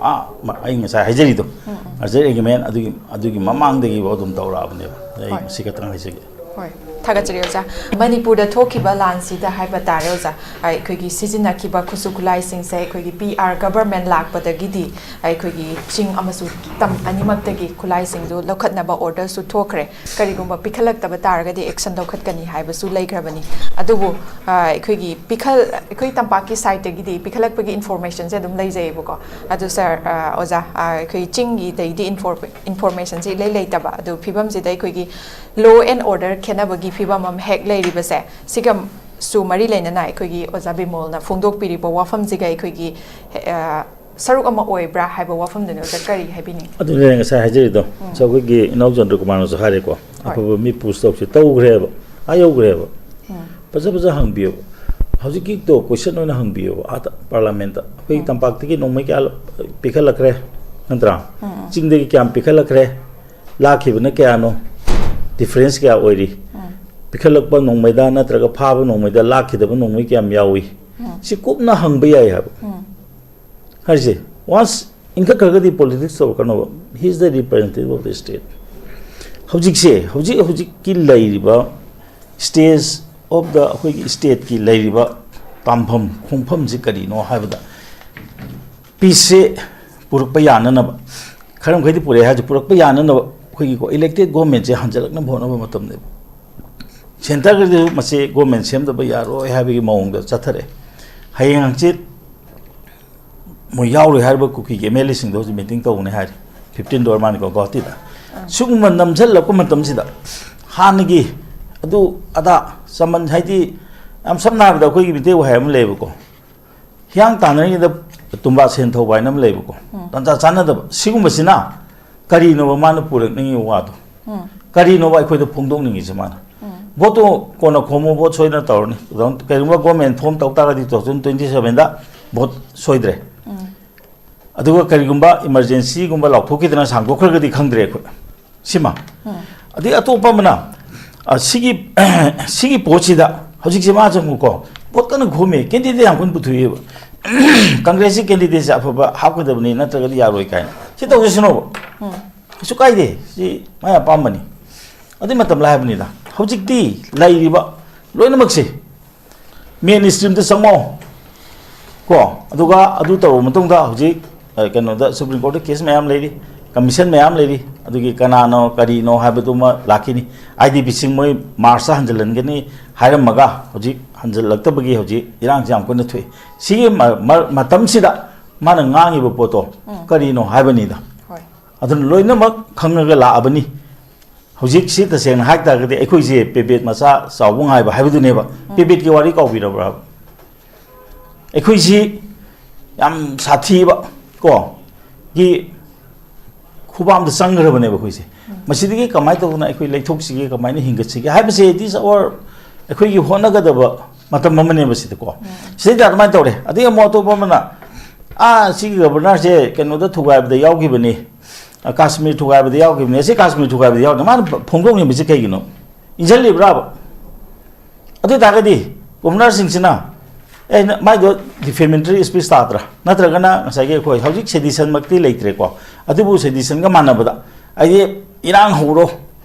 ꯑꯥ, ꯃ-, ꯑꯩ ꯉꯁꯥꯏ ꯍꯥꯏꯖꯔꯤꯗꯣ, ꯎꯝ, ꯎꯝ꯫ ꯃꯥꯔꯖꯔ ꯑꯦꯒ꯭ꯔꯤꯃꯦꯟ ꯑꯗꯨꯒꯤ, ꯑꯗꯨꯒꯤ ꯃꯃꯥꯡꯗꯒꯤꯕꯨ ꯑꯗꯨꯝ ꯇꯧꯔꯛꯑꯕꯅꯦꯕ꯫ ꯑꯩ ꯍꯣꯏ꯫ ꯃꯁꯤ ꯈꯛꯇꯪ ꯍꯥꯏꯖꯒꯦ꯫ ꯍꯣꯏ꯫ ꯊꯥꯒꯠꯆꯔꯤ ꯑꯣꯖꯥ꯫ ꯃꯅꯤꯄꯨꯔꯗ ꯊꯣꯛꯈꯤꯕ ꯂꯥꯟꯁꯤꯗ ꯍꯥꯏꯕ ꯇꯥꯔꯦ ꯑꯣꯖꯥ, ꯑꯩꯈꯣꯏꯒꯤ ꯁꯤꯖꯤꯟꯅꯈꯤꯕ ꯈꯨꯠꯁꯨ ꯈꯨꯠꯂꯥꯏꯁꯤꯡꯁꯦ ꯑꯩꯈꯣꯏꯒꯤ ꯄꯤ ꯑꯥꯔ ꯒꯕꯔꯃꯦꯟ ꯂꯥꯛꯄꯗꯒꯤꯗꯤ ꯑꯩꯈꯣꯏꯒꯤ ꯆꯤꯡ ꯑꯃꯁꯨꯡ ꯇꯝ ꯑꯅꯤꯃꯛꯇꯒꯤ ꯈꯨꯠꯂꯥꯏꯁꯤꯡꯗꯨ ꯂꯧꯈꯠꯅꯕ ꯑꯣꯔꯗꯔꯁꯨ ꯊꯣꯛꯈ꯭ꯔꯦ꯫ ꯀꯔꯤꯒꯨꯝꯕ ꯄꯤꯈꯠꯂꯛꯇꯕ ꯇꯥꯔꯒꯗꯤ ꯑꯦꯛꯁꯟ ꯂꯧꯈꯠꯀꯅꯤ ꯍꯥꯏꯕꯁꯨ ꯂꯩꯈ꯭ꯔꯕꯅꯤ꯫ ꯑꯗꯨꯕꯨ ꯑ, ꯑꯩꯈꯣꯏꯒꯤ ꯄꯤꯈꯜ ꯑꯩꯈꯣꯏ ꯇꯝꯄꯥꯛꯀꯤ ꯁꯥꯏꯠꯇꯒꯤꯗꯤ ꯄꯤꯈꯠꯂꯛꯄꯒꯤ ꯏꯟꯐꯣꯔꯃꯦꯁꯟꯁꯦ ꯑꯗꯨꯝ ꯂꯩꯖꯩꯌꯦꯕꯀꯣ꯫ ꯑꯗꯨ ꯁꯥꯔ, ꯑ, ꯑꯣꯖꯥ, ꯑ, ꯑꯩꯈꯣꯏ ꯆꯤꯡꯒꯤꯗꯩꯗꯤ ꯏꯟꯐꯣꯔ ꯏꯟꯐꯣꯔꯃꯦꯁꯟꯁꯦ ꯏꯂꯩ ꯂꯩꯇꯕ꯫ ꯑꯗꯨ ꯐꯤꯕꯝꯁꯤꯗ ꯑꯩꯈꯣꯏꯒꯤ ꯂꯣ ꯑꯦꯟ ꯑꯣꯔꯗꯔ ꯈꯦꯠꯅꯕꯒꯤ ꯐꯤꯕꯝ ꯑꯃ ꯍꯦꯛ ꯂꯩꯔꯤꯕꯁꯦ, ꯁꯤꯒꯁꯨ ꯃꯔꯤ ꯂꯩꯅꯅ ꯑꯩꯈꯣꯏꯒꯤ ꯑꯣꯖꯥ ꯕꯤꯃꯣꯜꯅ ꯐꯣꯡꯗꯣꯛꯄꯤꯔꯤꯕ ꯋꯥꯐꯝꯁꯤꯒ ꯑꯩꯈꯣꯏꯒꯤ, ꯑ, ꯁꯔꯨꯛ ꯑꯃ ꯑꯣꯏꯕ꯭ꯔꯥ ꯍꯥꯏꯕ ꯋꯥꯐꯝꯗꯨꯅꯤ ꯑꯣꯖꯥ, ꯀꯔꯤ ꯍꯥꯏꯕꯤꯅꯤꯡꯉꯤ? ꯑꯗꯨꯅꯦ ꯉꯁꯥꯏ ꯍꯥꯏꯖꯔꯤꯗꯣ, ꯎꯝ꯫ ꯁꯤ ꯑꯩꯈꯣꯏꯒꯤ ꯏꯅꯥꯎ ꯆꯟꯗ꯭ꯔ ꯀꯨꯃꯥꯔꯅꯁꯨ ꯍꯥꯏꯔꯦꯀꯣ, ꯍꯣꯏ꯫ ꯑꯐꯕ ꯃꯤ ꯄꯨꯁ ꯇꯧꯁꯤ ꯇꯧꯈ꯭ꯔꯦꯕ, ꯑꯥ ꯌꯧꯈ꯭ꯔꯦꯕ꯫ ꯎꯝ꯫ ꯐꯖ ꯐꯖ ꯍꯪꯕꯤꯌꯣ꯫ ꯍꯧꯖꯤꯛꯀꯤꯗꯣ ꯀꯣꯏꯁꯟ ꯑꯣꯏꯅ ꯍꯪꯕꯤꯌꯣꯕ ꯑꯥꯗ ꯄꯥꯔꯂꯥꯃꯦꯟꯇ꯫ ꯑꯩꯈꯣꯏꯒꯤ ꯎꯝ꯫ ꯇꯝꯄꯥꯛꯇꯒꯤ ꯅꯣꯡꯃꯩ ꯀꯌꯥ ꯄꯤꯈꯠꯂꯛꯈ꯭ꯔꯦ, ꯅꯠꯇ꯭ꯔꯥ? ꯎꯝ, ꯎꯝ꯫ ꯆꯤꯡꯗꯒꯤ ꯀꯌꯥꯝ ꯄꯤꯈꯠꯂꯛꯈ꯭ꯔꯦ, ꯂꯥꯛꯈꯤꯕꯅ ꯀꯌꯥꯅꯣ, ꯗꯤꯐ꯭ꯔꯦꯟꯁ ꯀꯌꯥ ꯑꯣꯏꯔꯤ? ꯎꯝ꯫ ꯄꯤꯈꯠꯂꯛꯄ ꯅꯣꯡꯃꯩꯗ ꯅꯠꯇ꯭ꯔꯒ ꯐꯥꯕ ꯅꯣꯡꯃꯩꯗ ꯂꯥꯛꯈꯤꯗꯕ ꯅꯣꯡꯃꯩ ꯀꯌꯥꯝ ꯌꯥꯎꯏ? ꯎꯝ꯫ ꯁꯤ ꯀꯨꯞꯅ ꯍꯪꯕ ꯌꯥꯏ ꯍꯥꯏꯕ꯫ ꯎꯝ꯫ ꯍꯥꯏꯁꯦ, ꯋꯥꯟꯁ ꯏꯟꯈꯠꯈ꯭ꯔꯒꯗꯤ politics ꯇꯧꯔꯛꯀꯅꯣꯕ꯫ He is the representative of the state. ꯍꯧꯖꯤꯛꯁꯦ, ꯍꯧꯖꯤꯛ ꯍꯧꯖꯤꯛꯀꯤ ꯂꯩꯔꯤꯕ stage of the ꯑꯩꯈꯣꯏꯒꯤ ꯁ꯭ꯇꯦꯠꯀꯤ ꯂꯩꯔꯤꯕ ꯇꯥꯟꯐꯝ ꯈꯣꯡꯐꯝꯁꯤ ꯀꯔꯤꯅꯣ ꯍꯥꯏꯕꯗ, ꯄꯤꯁꯁꯦ ꯄꯨꯔꯛꯄ ꯌꯥꯅꯅꯕ, ꯈꯔ ꯃꯈꯩꯗꯤ ꯄꯨꯔꯛꯑꯦ ꯍꯥꯏꯔꯁꯨ, ꯄꯨꯔꯛꯄ ꯌꯥꯅꯅꯕ ꯑꯩꯈꯣꯏꯒꯤꯀꯣ, ꯏꯂꯦꯛꯇꯦꯠ ꯒꯣꯔꯃꯦꯟꯁꯦ ꯍꯟꯖꯜꯂꯛꯅꯕ ꯍꯣꯠꯅꯕ ꯃꯇꯝꯅꯦꯕ꯫ ꯁꯦꯟꯇꯔꯒꯤꯗꯁꯨ ꯃꯁꯤ ꯒꯣꯔꯃꯦꯟ ꯁꯦꯝꯗꯕ ꯌꯥꯔꯣꯏ ꯍꯥꯏꯕꯒꯤ ꯃꯑꯣꯡꯗ ꯆꯠꯊꯔꯛꯑꯦ꯫ ꯍꯌꯦꯡ ꯍꯪꯆꯤꯠ ꯃꯣꯏ ꯌꯥꯎꯔꯣꯏ ꯍꯥꯏꯔꯤꯕ ꯀꯨꯀꯤꯒꯤ ꯑꯦꯝ ꯑꯦꯜ ꯑꯦꯁꯤꯡꯗꯣ ꯍꯧꯖꯤꯛ ꯃꯤꯇꯤꯡ ꯇꯧꯒꯅꯤ ꯍꯥꯏꯔꯤ, ꯐꯤꯐꯇꯤꯟꯗ ꯑꯣꯏꯔ ꯃꯥꯜꯂꯤꯀꯣ, ꯒꯧꯍꯥꯇꯤꯗ꯫ ꯑꯥ꯫ ꯁꯤꯒꯨꯝꯕ ꯅꯝꯁꯤꯜꯂꯛꯄ ꯃꯇꯝꯁꯤꯗ ꯍꯥꯟꯅꯒꯤ ꯑꯗꯨ ꯑꯗꯥ ꯆꯃꯟ, ꯍꯥꯏꯗꯤ, ꯌꯥꯝ ꯁꯝꯅ ꯍꯥꯏꯔꯕꯗ ꯑꯩꯈꯣꯏꯒꯤ ꯃꯤꯇꯩ ꯋꯥꯍꯩ ꯑꯃ ꯂꯩꯌꯦꯕꯀꯣ, "ꯍꯤꯌꯥꯡ ꯇꯥꯟꯅꯔꯤꯉꯩꯗ ꯇꯨꯝꯕꯥ ꯁꯦꯟ ꯊꯧꯕ" ꯍꯥꯏꯅ ꯑꯃ ꯂꯩꯌꯦꯕꯀꯣ꯫ ꯎꯝ꯫ ꯇꯥꯟꯖꯥ ꯆꯥꯟꯅꯗꯕ ꯁꯤꯒꯨꯝꯕꯁꯤꯅ ꯀꯔꯤꯅꯣꯕ ꯃꯥꯅ ꯄꯨꯔꯛꯅꯤꯡꯉꯤ ꯋꯥꯗꯣ? ꯎꯝ꯫ ꯀꯔꯤꯅꯣꯕ ꯑꯩꯈꯣꯏꯗ ꯐꯣꯡꯗꯣꯛꯅꯤꯡꯉꯤꯁꯦ ꯃꯥꯅ? ꯎꯝ꯫ ꯚꯣꯠꯇꯣ ꯀꯣꯟꯅ ꯈꯣꯝꯃꯣ, ꯚꯣꯠ ꯁꯣꯏꯗꯅ ꯇꯧꯔꯅꯤ꯫ ꯀꯔꯤꯒꯨꯝꯕ ꯒꯣꯔꯃꯦꯟ ꯐꯣꯝ ꯇꯧ ꯇꯥꯔꯒꯗꯤ ꯇꯨ ꯊꯥꯎꯖꯟ ꯇ꯭ꯋꯦꯟꯇꯤ ꯁꯚꯦꯟꯗ ꯚꯣꯠ ꯁꯣꯏꯗ꯭ꯔꯦ꯫ ꯎꯝ꯫ ꯑꯗꯨꯒ ꯀꯔꯤꯒꯨꯝꯕ ꯏꯃꯔꯖꯦꯟꯁꯤꯒꯨꯝꯕ ꯂꯥꯎꯊꯣꯛꯈꯤꯗꯅ ꯁꯥꯡꯗꯣꯛꯈ꯭ꯔꯒꯗꯤ ꯈꯪꯗ꯭ꯔꯦ ꯑꯩꯈꯣꯏ꯫ ꯁꯤꯃ꯫ ꯎꯝ꯫ ꯑꯗꯩ ꯑꯇꯣꯞꯄ ꯑꯃꯅ, ꯑ, ꯁꯤꯒꯤ, ꯁꯤꯒꯤ ꯄꯣꯠꯁꯤꯗ ꯍꯧꯖꯤꯛꯁꯦ ꯃꯥ ꯆꯪꯉꯨꯀꯣ, ꯚꯣꯠ ꯀꯟꯅ ꯈꯣꯝꯃꯦ, ꯀꯦꯟꯗꯤꯗꯦꯠ ꯌꯥꯝ ꯀꯟꯅ ꯄꯨꯊꯣꯛꯑꯦꯕ꯫ ꯀꯪꯒ꯭ꯔꯦꯁꯀꯤ ꯀꯦꯟꯗꯤꯗꯦꯠꯁꯦ ꯑꯐꯕ ꯍꯥꯞꯀꯗꯕꯅꯤ, ꯅꯠꯇ꯭ꯔꯒꯗꯤ ꯌꯥꯔꯣꯏ ꯀꯥꯏꯅ꯫ ꯁꯤ ꯇꯧꯖꯁꯅꯣꯕ꯫ ꯎꯝ꯫ ꯀꯩꯁꯨ ꯀꯥꯏꯗꯦ, ꯁꯤ ꯃꯥꯏ ꯑꯄꯥꯝꯕꯅꯤ꯫ ꯑꯗꯨꯏ ꯃꯇꯝ ꯂꯥꯏ ꯍꯥꯏꯕꯅꯤꯗ꯫ ꯍꯧꯖꯤꯛꯇꯤ ꯂꯩꯔꯤꯕ ꯂꯣꯏꯅꯃꯛꯁꯦ ꯃꯦꯟ ꯁ꯭ꯇ꯭ꯔꯤꯝꯗ ꯆꯪꯉꯣ ꯀꯣ꯫ ꯑꯗꯨꯒ ꯑꯗꯨ ꯇꯧꯔꯕ ꯃꯇꯨꯡꯗ ꯍꯧꯖꯤꯛ, ꯑ, ꯀꯩꯅꯣꯗ, ꯁꯨꯄ꯭ꯔꯤꯝ ꯀꯣꯔꯠꯇ ꯀꯦꯁ ꯃꯌꯥꯝ ꯂꯩꯔꯤ, ꯀꯃꯤꯁꯟ ꯃꯌꯥꯝ ꯂꯩꯔꯤ, ꯑꯗꯨꯒꯤ ꯀꯅꯥꯅꯣ ꯀꯔꯤꯅꯣ ꯍꯥꯏꯕꯗꯨꯃ ꯂꯥꯛꯈꯤꯅꯤ꯫ ꯑꯥꯏ ꯗꯤ ꯄꯤꯁꯤꯡ ꯃꯣꯏ ꯃꯥꯔꯆꯇ ꯍꯟꯖꯤꯜꯍꯟꯒꯅꯤ ꯍꯥꯏꯔꯝꯃꯒ ꯍꯧꯖꯤꯛ ꯍꯟꯖꯤꯜꯂꯛꯇꯕꯒꯤ ꯍꯧꯖꯤꯛ ꯏꯔꯥꯡꯁꯦ ꯌꯥꯝ ꯀꯟꯅ ꯊꯣꯛꯏ꯫ ꯁꯤꯒꯤ ꯃ-, ꯃ-, ꯃꯇꯝꯁꯤꯗ ꯃꯥꯅ ꯉꯥꯡꯉꯤꯕ ꯄꯣꯠꯇꯣ ꯎꯝ꯫ ꯀꯔꯤꯅꯣ ꯍꯥꯏꯕꯅꯤꯗ꯫ ꯍꯣꯏ꯫ ꯑꯗꯨꯅ ꯂꯣꯏꯅꯃꯛ ꯈꯪꯉꯒ ꯂꯥꯛꯑꯕꯅꯤ꯫ ꯍꯧꯖꯤꯛꯁꯤ ꯇꯁꯦꯡꯅ ꯍꯥꯏ ꯇꯥꯔꯒꯗꯤ ꯑꯩꯈꯣꯏꯁꯦ ꯄꯦꯕꯦꯠ ꯃꯆꯥ ꯆꯥꯎꯕ ꯉꯥꯏꯕ ꯍꯥꯏꯕꯗꯨꯅꯦꯕ꯫ ꯎꯝ꯫ ꯄꯦꯕꯦꯠꯀꯤ ꯋꯥꯔꯤ ꯀꯥꯎꯕꯤꯔꯕ꯭ꯔꯥ? ꯑꯩꯈꯣꯏꯁꯤ ꯌꯥꯝ ꯁꯥꯊꯤꯕ ꯀꯣ ꯒꯤ ꯈꯨꯕꯥꯝꯗ ꯆꯪꯈ꯭ꯔꯕꯅꯦꯕ ꯑꯩꯈꯣꯏꯁꯦ꯫ ꯎꯝ꯫ ꯃꯁꯤꯗꯒꯤ ꯀꯃꯥꯏꯅ ꯇꯧꯗꯅ ꯑꯩꯈꯣꯏ ꯂꯩꯊꯣꯛꯁꯤꯒꯦ, ꯀꯃꯥꯏꯅ ꯍꯤꯡꯒꯠꯁꯤꯒꯦ ꯍꯥꯏꯕꯁꯦ, it is our, ꯑꯩꯈꯣꯏꯒꯤ ꯍꯣꯠꯅꯒꯗꯕ ꯃꯇꯝ ꯑꯃꯅꯦꯕ ꯁꯤꯗꯀꯣ꯫ ꯎꯝ꯫ ꯁꯤꯗꯩꯗ ꯑꯗꯨꯃꯥꯏꯅ ꯇꯧꯔꯦ꯫ ꯑꯗꯒꯤ ꯑꯃꯨꯛ ꯑꯇꯣꯞꯄ ꯑꯃꯅ, "ꯑꯥ, ꯁꯤꯒꯤ ꯒꯕꯔꯅꯔꯁꯦ ꯀꯩꯅꯣꯗ ꯊꯨꯒꯥꯏꯕꯗ ꯌꯥꯎꯈꯤꯕꯅꯤ, ꯑ, ꯀꯥꯁꯃꯤꯔ ꯊꯨꯒꯥꯏꯕꯗ ꯌꯥꯎꯈꯤꯕꯅꯤ, ꯑꯁꯤ ꯀꯥꯁꯃꯤꯔ ꯊꯨꯒꯥꯏꯕꯗ ꯌꯥꯎꯈꯤꯕꯅꯤ", ꯃꯥꯅ ꯐꯣꯡꯗꯣꯛꯂꯤꯕꯁꯤ ꯀꯩꯒꯤꯅꯣ? ꯏꯟꯁꯤꯜꯂꯤꯕ꯭ꯔꯥꯕ? ꯑꯗꯨ ꯑꯣꯏ ꯇꯥꯔꯒꯗꯤ ꯒꯣꯕꯔꯅꯔꯁꯤꯡꯁꯤꯅ, ꯑꯦ, ꯅ-, ꯃꯥꯏꯗꯣ ꯗꯤꯐꯦꯃꯦꯇꯔꯤ ꯁ꯭ꯄꯤꯆ ꯇꯥꯗ꯭ꯔꯥ? ꯅꯠꯇ꯭ꯔꯒꯅ ꯉꯁꯥꯏꯒꯤ ꯑꯩꯈꯣꯏ ꯍꯧꯖꯤꯛ ꯁꯦꯗꯤꯁꯟꯃꯛꯇꯤ ꯂꯩꯇ꯭ꯔꯦꯀꯣ, ꯑꯗꯨꯕꯨ ꯁꯦꯗꯤꯁꯟꯒ ꯃꯥꯟꯅꯕꯗ, ꯍꯥꯏꯗꯤ, ꯏꯔꯥꯡ ꯍꯧꯔꯣ,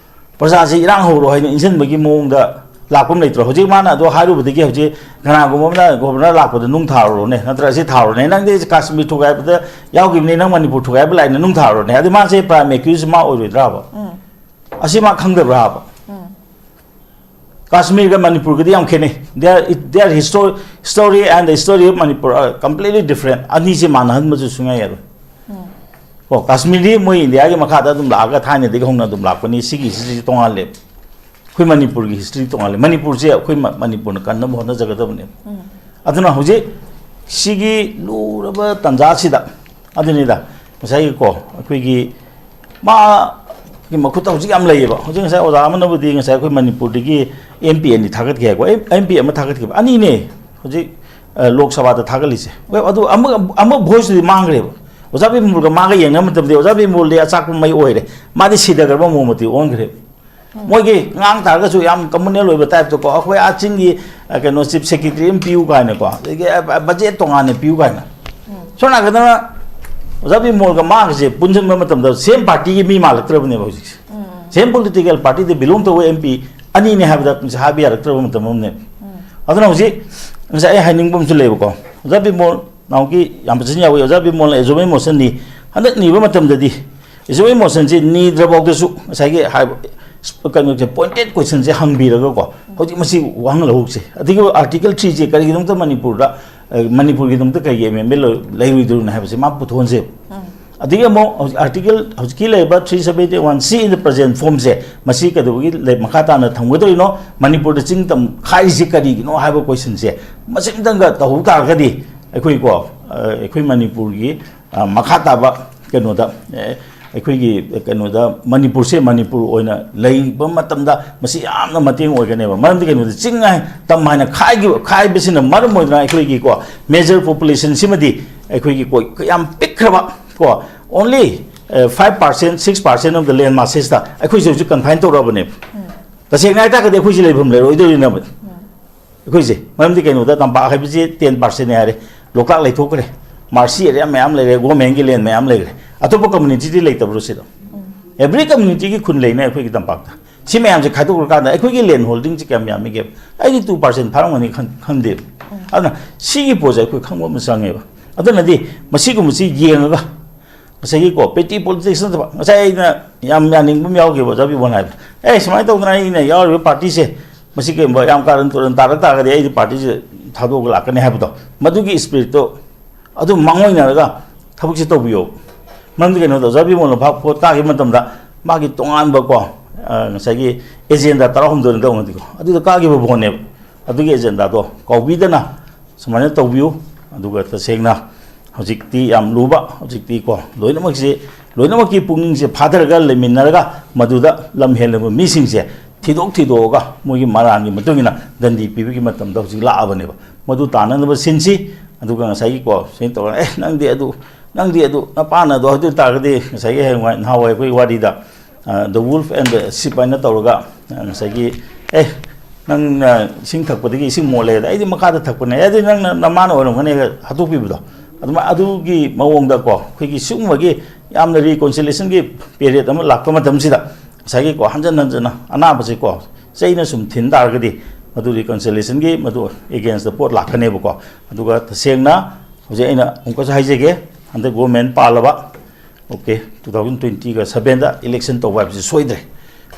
ꯄ꯭ꯔꯖꯥꯁꯤ ꯏꯔꯥꯡ ꯍꯧꯔꯣ ꯍꯥꯏꯅ ꯏꯟꯁꯤꯟꯕꯒꯤ ꯃꯑꯣꯡꯗ ꯂꯥꯛꯄ ꯑꯃ ꯂꯩꯇ꯭ꯔꯣ? ꯍꯧꯖꯤꯛ ꯃꯥꯅ ꯑꯗꯣ ꯍꯥꯏꯔꯨꯕꯗꯒꯤ ꯍꯧꯖꯤꯛ ꯀꯅꯥꯒꯨꯝꯕ ꯑꯃꯅ ꯒꯣꯕꯔꯅꯔ ꯂꯥꯛꯄꯗ ꯅꯨꯡ ꯊꯥꯔꯨꯔꯣꯅꯦ, ꯅꯠꯇ꯭ꯔꯒ ꯑꯁꯤ ꯊꯥꯔꯨꯔꯣꯅꯦ, "ꯅꯪꯗꯤ ꯀꯥꯁꯃꯤꯔ ꯊꯨꯒꯥꯏꯕꯗ ꯌꯥꯎꯈꯤꯕꯅꯤ, ꯅꯪ ꯃꯅꯤꯄꯨꯔ ꯊꯨꯒꯥꯏꯕ ꯂꯥꯛꯏꯅ ꯅꯨꯡ ꯊꯥꯔꯨꯔꯣꯅꯦ", ꯑꯗꯨ ꯃꯥꯁꯦ ꯄ꯭ꯔꯥꯏꯝ ꯑꯦꯀ꯭ꯌꯨꯁ ꯃꯥ ꯑꯣꯏꯔꯣꯏꯗ꯭ꯔꯥꯕ? ꯎꯝ꯫ ꯑꯁꯤ ꯃꯥ ꯈꯪꯗꯕ꯭ꯔꯥꯕ? ꯎꯝ꯫ ꯀꯥꯁꯃꯤꯔꯒ ꯃꯅꯤꯄꯨꯔꯒꯗꯤ ꯌꯥꯝ ꯈꯦꯠꯅꯩ꯫ They are, it, they are histo-, history and the history of Manipur are completely different. ꯑꯅꯤꯁꯦ ꯃꯥꯟꯅꯍꯟꯕꯁꯨ ꯁꯨꯡꯌꯥ ꯌꯥꯔꯣꯏ꯫ ꯎꯝ꯫ ꯀꯣ, ꯀꯥꯁꯃꯤꯔꯗꯤ ꯃꯣꯏ ꯏꯟꯗꯤꯌꯥꯒꯤ ꯃꯈꯥꯗ ꯑꯗꯨꯝ ꯂꯥꯛꯑꯒ ꯊꯥꯏꯅꯗꯒꯤ ꯍꯧꯅ ꯑꯗꯨꯝ ꯂꯥꯛꯄꯅꯤ꯫ ꯁꯤꯒꯤ ꯍꯤꯁꯇ꯭ꯔꯤꯁꯤ ꯇꯣꯉꯥꯜꯂꯦꯕ꯫ ꯑꯩꯈꯣꯏ ꯃꯅꯤꯄꯨꯔꯒꯤ ꯍꯤꯁꯇ꯭ꯔꯤ ꯇꯣꯉꯥꯜꯂꯦ꯫ ꯃꯅꯤꯄꯨꯔꯁꯦ ꯑꯩꯈꯣꯏ ꯃ-, ꯃꯅꯤꯄꯨꯔꯅ ꯀꯟꯅꯕ ꯍꯣꯠꯅꯖꯒꯗꯕꯅꯦꯕ꯫ ꯎꯝ꯫ ꯑꯗꯨꯅ ꯍꯧꯖꯤꯛ ꯁꯤꯒꯤ ꯂꯨꯔꯕ ꯇꯥꯟꯖꯥꯁꯤꯗ, ꯑꯗꯨꯅꯤꯗ, ꯉꯁꯥꯏꯒꯤꯀꯣ, ꯑꯩꯈꯣꯏꯒꯤ ꯃꯥꯒꯤ ꯃꯈꯨꯠꯇ ꯍꯧꯖꯤꯛ ꯌꯥꯝ ꯂꯩꯌꯦꯕ꯫ ꯍꯧꯖꯤꯛ ꯉꯁꯥꯏ ꯑꯣꯖꯥ ꯑꯃꯅꯕꯨꯗꯤ ꯉꯁꯥꯏ ꯑꯩꯈꯣꯏ ꯃꯅꯤꯄꯨꯔꯗꯒꯤ ꯑꯦꯝ ꯄꯤ ꯑꯅꯤ ꯊꯥꯒꯠꯈꯤ ꯍꯥꯏꯀꯣ꯫ ꯑꯦꯝ, ꯑꯦꯝ ꯄꯤ ꯑꯃ ꯊꯥꯒꯠꯈꯤꯕ꯫ ꯑꯅꯤꯅꯦ ꯍꯧꯖꯤꯛ, ꯑ, ꯂꯣꯛ ꯁꯚꯥꯗ ꯊꯥꯒꯠꯂꯤꯁꯦ꯫ ꯍꯣꯏ, ꯑꯗꯨ ꯑꯃ, ꯑꯃ ꯚꯣꯏꯁꯇꯨꯗꯤ ꯃꯥꯡꯈ꯭ꯔꯦꯕ꯫ ꯑꯣꯖꯥ ꯕꯤꯃꯣꯜꯒ ꯃꯥꯒ ꯌꯦꯡꯅꯕ ꯃꯇꯝꯗ ꯑꯣꯖꯥ ꯕꯤꯃꯣꯜꯗꯤ ꯑꯆꯥꯛꯄ ꯃꯩ ꯑꯣꯏꯔꯦ꯫ ꯃꯥꯗꯤ ꯁꯤꯊꯈ꯭ꯔꯕ ꯃꯑꯣꯡ ꯃꯇꯤꯛ ꯑꯣꯟꯈ꯭ꯔꯦꯕ꯫ ꯎꯝ꯫ ꯃꯣꯏꯒꯤ ꯉꯥꯡ ꯇꯥꯔꯒꯁꯨ ꯌꯥꯝ ꯀꯃꯨꯅꯦꯜ ꯑꯣꯏꯕ ꯇꯥꯏꯞꯇꯀꯣ, "ꯑꯩꯈꯣꯏ ꯑꯥ ꯆꯤꯡꯒꯤ, ꯑ, ꯀꯩꯅꯣ, ꯆꯤꯐ ꯁꯦꯀ꯭ꯔꯦꯇꯔꯤ ꯑꯃ ꯄꯤꯌꯨ" ꯀꯥꯏꯅꯀꯣ, ꯑꯗꯒꯤ, "ꯑ, ꯕ-, ꯕꯖꯦꯠ ꯇꯣꯉꯥꯟꯅ ꯄꯤꯌꯨ" ꯀꯥꯏꯅ꯫ ꯎꯝ꯫ ꯁꯣꯝ ꯅꯥꯀꯟꯗꯅ ꯑꯣꯖꯥ ꯕꯤꯃꯣꯜꯒ ꯃꯥꯒꯁꯦ ꯄꯨꯟꯁꯤꯟꯕ ꯃꯇꯝꯗ ꯁꯦꯝ ꯄꯥꯔꯇꯤꯒꯤ ꯃꯤ ꯃꯥꯜꯂꯛꯇ꯭ꯔꯕꯅꯦꯕ ꯍꯧꯖꯤꯛꯁꯦ꯫ ꯎꯝ꯫ ꯁꯦꯝ ꯄꯣꯂꯤꯇꯤꯀꯦꯜ ꯄꯥꯔꯇꯤꯗ ꯕꯤꯂꯣꯡ ꯇꯧꯕ ꯑꯦꯝ ꯄꯤ ꯑꯅꯤꯅꯦ ꯍꯥꯏꯕꯗ ꯉꯁꯥꯏ ꯍꯥꯏꯕ ꯌꯥꯔꯛꯇ꯭ꯔꯕ ꯃꯇꯝ ꯑꯃꯅꯦꯕ꯫ ꯑꯗꯨꯅ ꯍꯧꯖꯤꯛ ꯉꯁꯥꯏ ꯑꯩ ꯍꯥꯏꯅꯤꯡꯕ ꯑꯃꯁꯨ ꯂꯩꯕꯀꯣ, ꯑꯣꯖꯥ ꯕꯤꯃꯣꯜ ꯅꯍꯥꯟꯃꯨꯛꯀꯤ ꯌꯥꯝ ꯐꯖꯅ ꯌꯥꯎꯏ꯫ ꯑꯣꯖꯥ ꯕꯤꯃꯣꯜꯅ ꯑꯦꯖꯨꯕꯔ ꯃꯣꯁꯟꯅꯤ ꯍꯟꯗꯛ ꯅꯤꯕ ꯃꯇꯝꯗꯗꯤ, ꯑꯦꯖꯨꯕꯔ ꯃꯣꯁꯟꯁꯤ ꯅꯤꯗ꯭ꯔꯐꯥꯎꯗꯁꯨ ꯉꯁꯥꯏꯒꯤ ꯍꯥꯏꯕ ꯀꯩꯅꯣꯁꯦ, ꯄꯣꯏꯟꯇꯦꯠ ꯀꯣꯏꯁꯟꯁꯦ ꯍꯪꯕꯤꯔꯒꯀꯣ, ꯍꯧꯖꯤꯛ ꯃꯁꯤ ꯋꯥꯍꯪ ꯂꯧꯍꯧꯁꯦ꯫ ꯑꯗꯒꯤ ꯑꯥꯔꯇꯤꯀꯜ ꯊ꯭ꯔꯤꯁꯦ ꯀꯔꯤꯒꯤꯗꯃꯛꯇ ꯃꯅꯤꯄꯨꯔꯗ, ꯑ, ꯃꯅꯤꯄꯨꯔꯒꯤꯗꯃꯛꯇ ꯀꯔꯤꯒꯤ ꯑꯦꯃꯦꯟꯃꯦꯟ ꯂꯩꯔꯣꯏꯗꯣꯏꯅꯣ ꯍꯥꯏꯕꯁꯦ ꯃꯥ ꯄꯨꯊꯣꯛꯍꯟꯁꯦꯕ꯫ ꯑꯗꯒꯤ ꯑꯃꯨꯛ ꯍꯧꯖꯤꯛ ꯑꯥꯔꯇꯤꯀꯜ, ꯍꯧꯖꯤꯛꯀꯤ ꯂꯩꯔꯤꯕ three seventy one C in the present form ꯁꯦ, ꯃꯁꯤ ꯀꯩꯗꯧꯕꯒꯤ ꯂꯩ-, ꯃꯈꯥ ꯇꯥꯅ ꯊꯝꯒꯗꯧꯔꯤꯅꯣ? ꯃꯅꯤꯄꯨꯔꯗ ꯆꯤꯡ ꯇꯝ ꯈꯥꯏꯔꯤꯁꯤ ꯀꯔꯤꯒꯤꯅꯣ ꯍꯥꯏꯕ ꯀꯣꯏꯁꯟꯁꯦ ꯃꯁꯤꯝꯇꯪꯒ ꯇꯧꯍꯧ ꯇꯥꯔꯒꯗꯤ, ꯑꯩꯈꯣꯏꯀꯣ, ꯑ, ꯑꯩꯈꯣꯏ ꯃꯅꯤꯄꯨꯔꯒꯤ, ꯑ, ꯃꯈꯥ ꯇꯥꯕ ꯀꯩꯅꯣꯗ, ꯑꯦ, ꯑꯩꯈꯣꯏꯒꯤ ꯀꯩꯅꯣꯗ ꯃꯅꯤꯄꯨꯔꯁꯦ ꯃꯅꯤꯄꯨꯔ ꯑꯣꯏꯅ ꯂꯩꯕ ꯃꯇꯝꯗ ꯃꯁꯤ ꯌꯥꯝꯅ ꯃꯇꯦꯡ ꯑꯣꯏꯒꯅꯦꯕ꯫ ꯃꯔꯝꯗꯤ ꯀꯩꯅꯣꯗ ꯆꯤꯡ ꯍꯥꯏ-, ꯇꯝ ꯍꯥꯏꯅ ꯈꯥꯏꯈꯤꯕ, ꯈꯥꯏꯕꯁꯤꯅ ꯃꯔꯝ ꯑꯣꯏꯗꯨꯅ ꯑꯩꯈꯣꯏꯒꯤꯀꯣ, ꯃꯦꯖꯔ ꯄꯣꯄꯨꯂꯦꯁꯟꯁꯤꯃꯗꯤ ꯑꯩꯈꯣꯏꯒꯤ ꯀꯣ-, ꯌꯥꯝ ꯄꯤꯛꯈ꯭ꯔꯕ ꯀꯣ, only, ꯑ, five percent, six percent of the land masses ꯇ ꯑꯩꯈꯣꯏꯁꯦ ꯍꯧꯖꯤꯛ ꯀꯟꯐꯥꯏꯟ ꯇꯧꯔꯛꯑꯕꯅꯦꯕ꯫ ꯇꯁꯦꯡꯅ ꯍꯥꯏꯇꯥꯔꯒꯗꯤ ꯑꯩꯈꯣꯏꯁꯦ ꯂꯩꯐꯝ ꯂꯩꯔꯣꯏꯗꯧꯔꯤꯅꯦꯕ꯫ ꯑꯩꯈꯣꯏꯁꯦ, ꯃꯔꯝꯗꯤ ꯀꯩꯅꯣꯗ ꯇꯝꯄꯥꯛ ꯍꯥꯏꯕꯁꯤ ten percent ꯅꯦ ꯍꯥꯏꯔꯦ, ꯂꯣꯛꯇꯥꯛ ꯂꯩꯊꯣꯛꯈ꯭ꯔꯦ, ꯃꯥꯔꯁꯤ ꯑꯦꯔꯤꯌꯥ ꯃꯌꯥꯝ ꯂꯩꯔꯦ, ꯒꯣꯔꯃꯦꯟꯒꯤ ꯂꯦꯟ ꯃꯌꯥꯝ ꯂꯩꯈ꯭ꯔꯦ, ꯑꯇꯣꯞꯄ ꯀꯝꯃꯨꯅꯤꯇꯤꯗꯤ ꯂꯩꯇꯕ꯭ꯔꯣ ꯁꯤꯗ? ꯑꯦꯕ꯭ꯔꯤ ꯀꯝꯃꯨꯅꯤꯇꯤꯒꯤ ꯈꯨꯟ ꯂꯩꯅ ꯑꯩꯈꯣꯏꯒꯤ ꯇꯝꯄꯥꯛꯇ꯫ ꯁꯤ ꯃꯌꯥꯝꯁꯦ ꯈꯥꯏꯗꯣꯛꯈ꯭ꯔꯀꯥꯟꯗ ꯑꯩꯈꯣꯏꯒꯤ ꯂꯦꯟ ꯍꯣꯜꯗꯤꯡꯁꯦ ꯀꯌꯥꯝ ꯌꯥꯝꯃꯤꯒꯦ? ꯑꯩꯗꯤ two percent ꯐꯥꯔꯝꯒꯅꯤ ꯈꯟ-, ꯈꯟꯗꯦꯕ꯫ ꯑꯗꯨꯅ ꯁꯤꯒꯤ ꯄꯣꯠꯁꯦ ꯑꯩꯈꯣꯏ ꯈꯪꯕ ꯑꯃ ꯆꯪꯉꯦꯕ꯫ ꯑꯗꯨꯅꯗꯤ ꯃꯁꯤꯒꯨꯝꯕꯁꯤ ꯌꯦꯡꯉꯒ, ꯉꯁꯥꯏꯒꯤꯀꯣ, ꯄꯦꯇꯤ ꯄꯣꯂꯤꯇꯤꯛꯁ ꯅꯠꯇꯕ, ꯉꯁꯥꯏ ꯑꯩꯅ ꯌꯥꯝ ꯌꯥꯅꯤꯡꯕ ꯑꯃ ꯌꯥꯎꯈꯤꯕ, ꯑꯣꯖꯥ ꯕꯤꯃꯣꯜꯅ ꯍꯥꯏꯕ, "ꯑꯦ, ꯁꯨꯃꯥꯏꯅ ꯇꯧꯗꯅ ꯑꯩꯅ ꯌꯥꯎꯔꯤꯕ ꯄꯥꯔꯇꯤꯁꯦ, ꯃꯁꯤ ꯀꯩꯒꯨꯝꯕ ꯌꯥꯝ ꯀꯥꯔꯟ ꯇꯨꯔꯟ ꯇꯥꯔꯛ ꯇꯥꯔꯒꯗꯤ ꯑꯩꯗꯤ ꯄꯥꯔꯇꯤꯁꯦ ꯊꯥꯗꯣꯛꯑꯒ ꯂꯥꯛꯀꯅꯤ" ꯍꯥꯏꯕꯗꯣ, ꯃꯗꯨꯒꯤ ꯏꯁꯄꯤꯔꯤꯠꯇꯣ ꯑꯗꯨ ꯃꯥꯡꯑꯣꯏꯅꯔꯒ ꯊꯕꯛꯁꯦ ꯇꯧꯕꯤꯌꯣ꯫ ꯃꯔꯝꯗꯤ ꯀꯩꯅꯣꯗ, ꯑꯣꯖꯥ ꯕꯤꯃꯣꯜꯅ ꯚꯥꯞ ꯄꯣꯠ ꯀꯥꯈꯤꯕ ꯃꯇꯝꯗ ꯃꯥꯒꯤ ꯇꯣꯉꯥꯟꯕꯀꯣ, ꯑ, ꯉꯁꯥꯏꯒꯤ ꯑꯦꯖꯦꯟꯗꯥ ꯇꯔꯥꯍꯨꯝꯗꯣꯏꯅ ꯇꯧꯅꯗꯤꯀꯣ, ꯑꯗꯨꯗ ꯀꯥꯈꯤꯕ ꯚꯣꯠꯅꯦꯕ꯫ ꯑꯗꯨꯒꯤ ꯑꯦꯖꯦꯟꯗꯥꯗꯣ ꯀꯥꯎꯕꯤꯗꯅ ꯁꯨꯃꯥꯏꯅ ꯇꯧꯕꯤꯌꯨ꯫ ꯑꯗꯨꯒ ꯇꯁꯦꯡꯅ ꯍꯧꯖꯤꯛꯇꯤ ꯌꯥꯝ ꯂꯨꯕ, ꯍꯧꯖꯤꯛꯇꯤ ꯀꯣ, ꯂꯣꯏꯅꯃꯛꯁꯦ, ꯂꯣꯏꯅꯃꯛꯀꯤ ꯄꯨꯛꯅꯤꯡꯁꯦ ꯐꯥꯊꯔꯒ ꯂꯩꯃꯤꯟꯅꯔꯒ ꯃꯗꯨꯗ ꯂꯝ ꯍꯦꯜꯂꯕ ꯃꯤꯁꯤꯡꯁꯦ ꯊꯤꯗꯣꯛ ꯊꯤꯗꯣꯛꯑꯒ ꯃꯣꯏꯒꯤ ꯃꯔꯥꯟꯒꯤ ꯃꯇꯨꯡ ꯏꯟꯅ ꯗꯟꯗꯤ ꯄꯤꯕꯒꯤ ꯃꯇꯝꯗ ꯍꯧꯖꯤꯛ ꯂꯥꯛꯑꯕꯅꯦꯕ꯫ ꯃꯗꯨ ꯇꯥꯅꯅꯕ ꯁꯤꯟꯁꯤ꯫ ꯑꯗꯨꯒ ꯉꯁꯥꯏꯒꯤꯀꯣ, ꯁꯨꯃꯥꯏꯅ ꯇꯧꯔꯒ, "ꯑꯦ, ꯅꯪꯗꯤ ꯑꯗꯨ, ꯅꯪꯗꯤ ꯑꯗꯨ, ꯅꯄꯥꯅ ꯑꯗꯨ", ꯍꯥꯏꯗꯣꯏ ꯇꯥꯔꯒꯗꯤ, ꯉꯁꯥꯏꯒꯤ ꯍꯌꯦꯡꯋꯥꯏ ꯅꯍꯥꯟꯋꯥꯏ ꯑꯩꯈꯣꯏ ꯋꯥꯔꯤꯗ, ꯑ, The Wolf and the Sheep ꯍꯥꯏꯅ ꯇꯧꯔꯒ, ꯑ, ꯉꯁꯥꯏꯒꯤ, "ꯑꯦ, ꯅꯪꯅ ꯏꯁꯤꯡ ꯊꯛꯄꯗꯒꯤ ꯏꯁꯤꯡ ꯃꯣꯠꯂꯦ, ꯑꯗ ꯑꯩꯗꯤ ꯃꯈꯥꯗ ꯊꯛꯄꯅꯦ, ꯑꯗꯨꯗꯤ ꯅꯪꯅ ꯅꯃꯥꯅ ꯑꯣꯏꯔꯝꯒꯅꯤ" ꯍꯥꯏꯅ ꯍꯥꯠꯇꯣꯛꯄꯤꯕꯗꯣ, ꯑꯗꯨꯃꯥꯏ-, ꯑꯗꯨꯒꯤ ꯃꯑꯣꯡꯗꯀꯣ, ꯑꯩꯈꯣꯏꯒꯤ ꯁꯤꯒꯨꯝꯕꯒꯤ ꯌꯥꯝꯅ ꯔꯤꯀꯣꯟꯁꯤꯂꯦꯁꯟꯒꯤ ꯄꯦꯔꯤꯌꯠ ꯑꯃ ꯂꯥꯛꯄ ꯃꯇꯝꯁꯤꯗ, ꯉꯁꯥꯏꯒꯤꯀꯣ, ꯍꯟꯖꯟ ꯍꯟꯖꯟꯅ ꯑꯅꯥꯕꯁꯦꯀꯣ, ꯆꯩꯅ ꯁꯨꯝ ꯊꯤꯟ ꯇꯥꯔꯒꯗꯤ ꯃꯗꯨ ꯔꯤꯀꯟꯁꯤꯂꯤꯌꯦꯁꯟꯒꯤ ꯃꯗꯨ ꯑꯦꯒꯦꯟꯁꯇ ꯄꯣꯠ ꯂꯥꯛꯀꯅꯦꯕꯀꯣ꯫ ꯑꯗꯨꯒ ꯇꯁꯦꯡꯅ ꯍꯧꯖꯤꯛ ꯑꯩꯅ ꯑꯃꯨꯛꯀꯁꯨ ꯍꯥꯏꯖꯒꯦ, ꯍꯟꯗꯛ ꯒꯣꯔꯃꯦꯟ ꯄꯥꯜꯂꯕ, ꯑꯣꯀꯦ, ꯇꯨ ꯊꯥꯎꯖꯟ ꯇ꯭ꯋꯦꯟꯇꯤꯒ ꯁꯕꯦꯟꯗ ꯏꯂꯦꯛꯁꯟ ꯇꯧꯕ ꯍꯥꯏꯕꯁꯤ ꯁꯣꯏꯗ꯭ꯔꯦ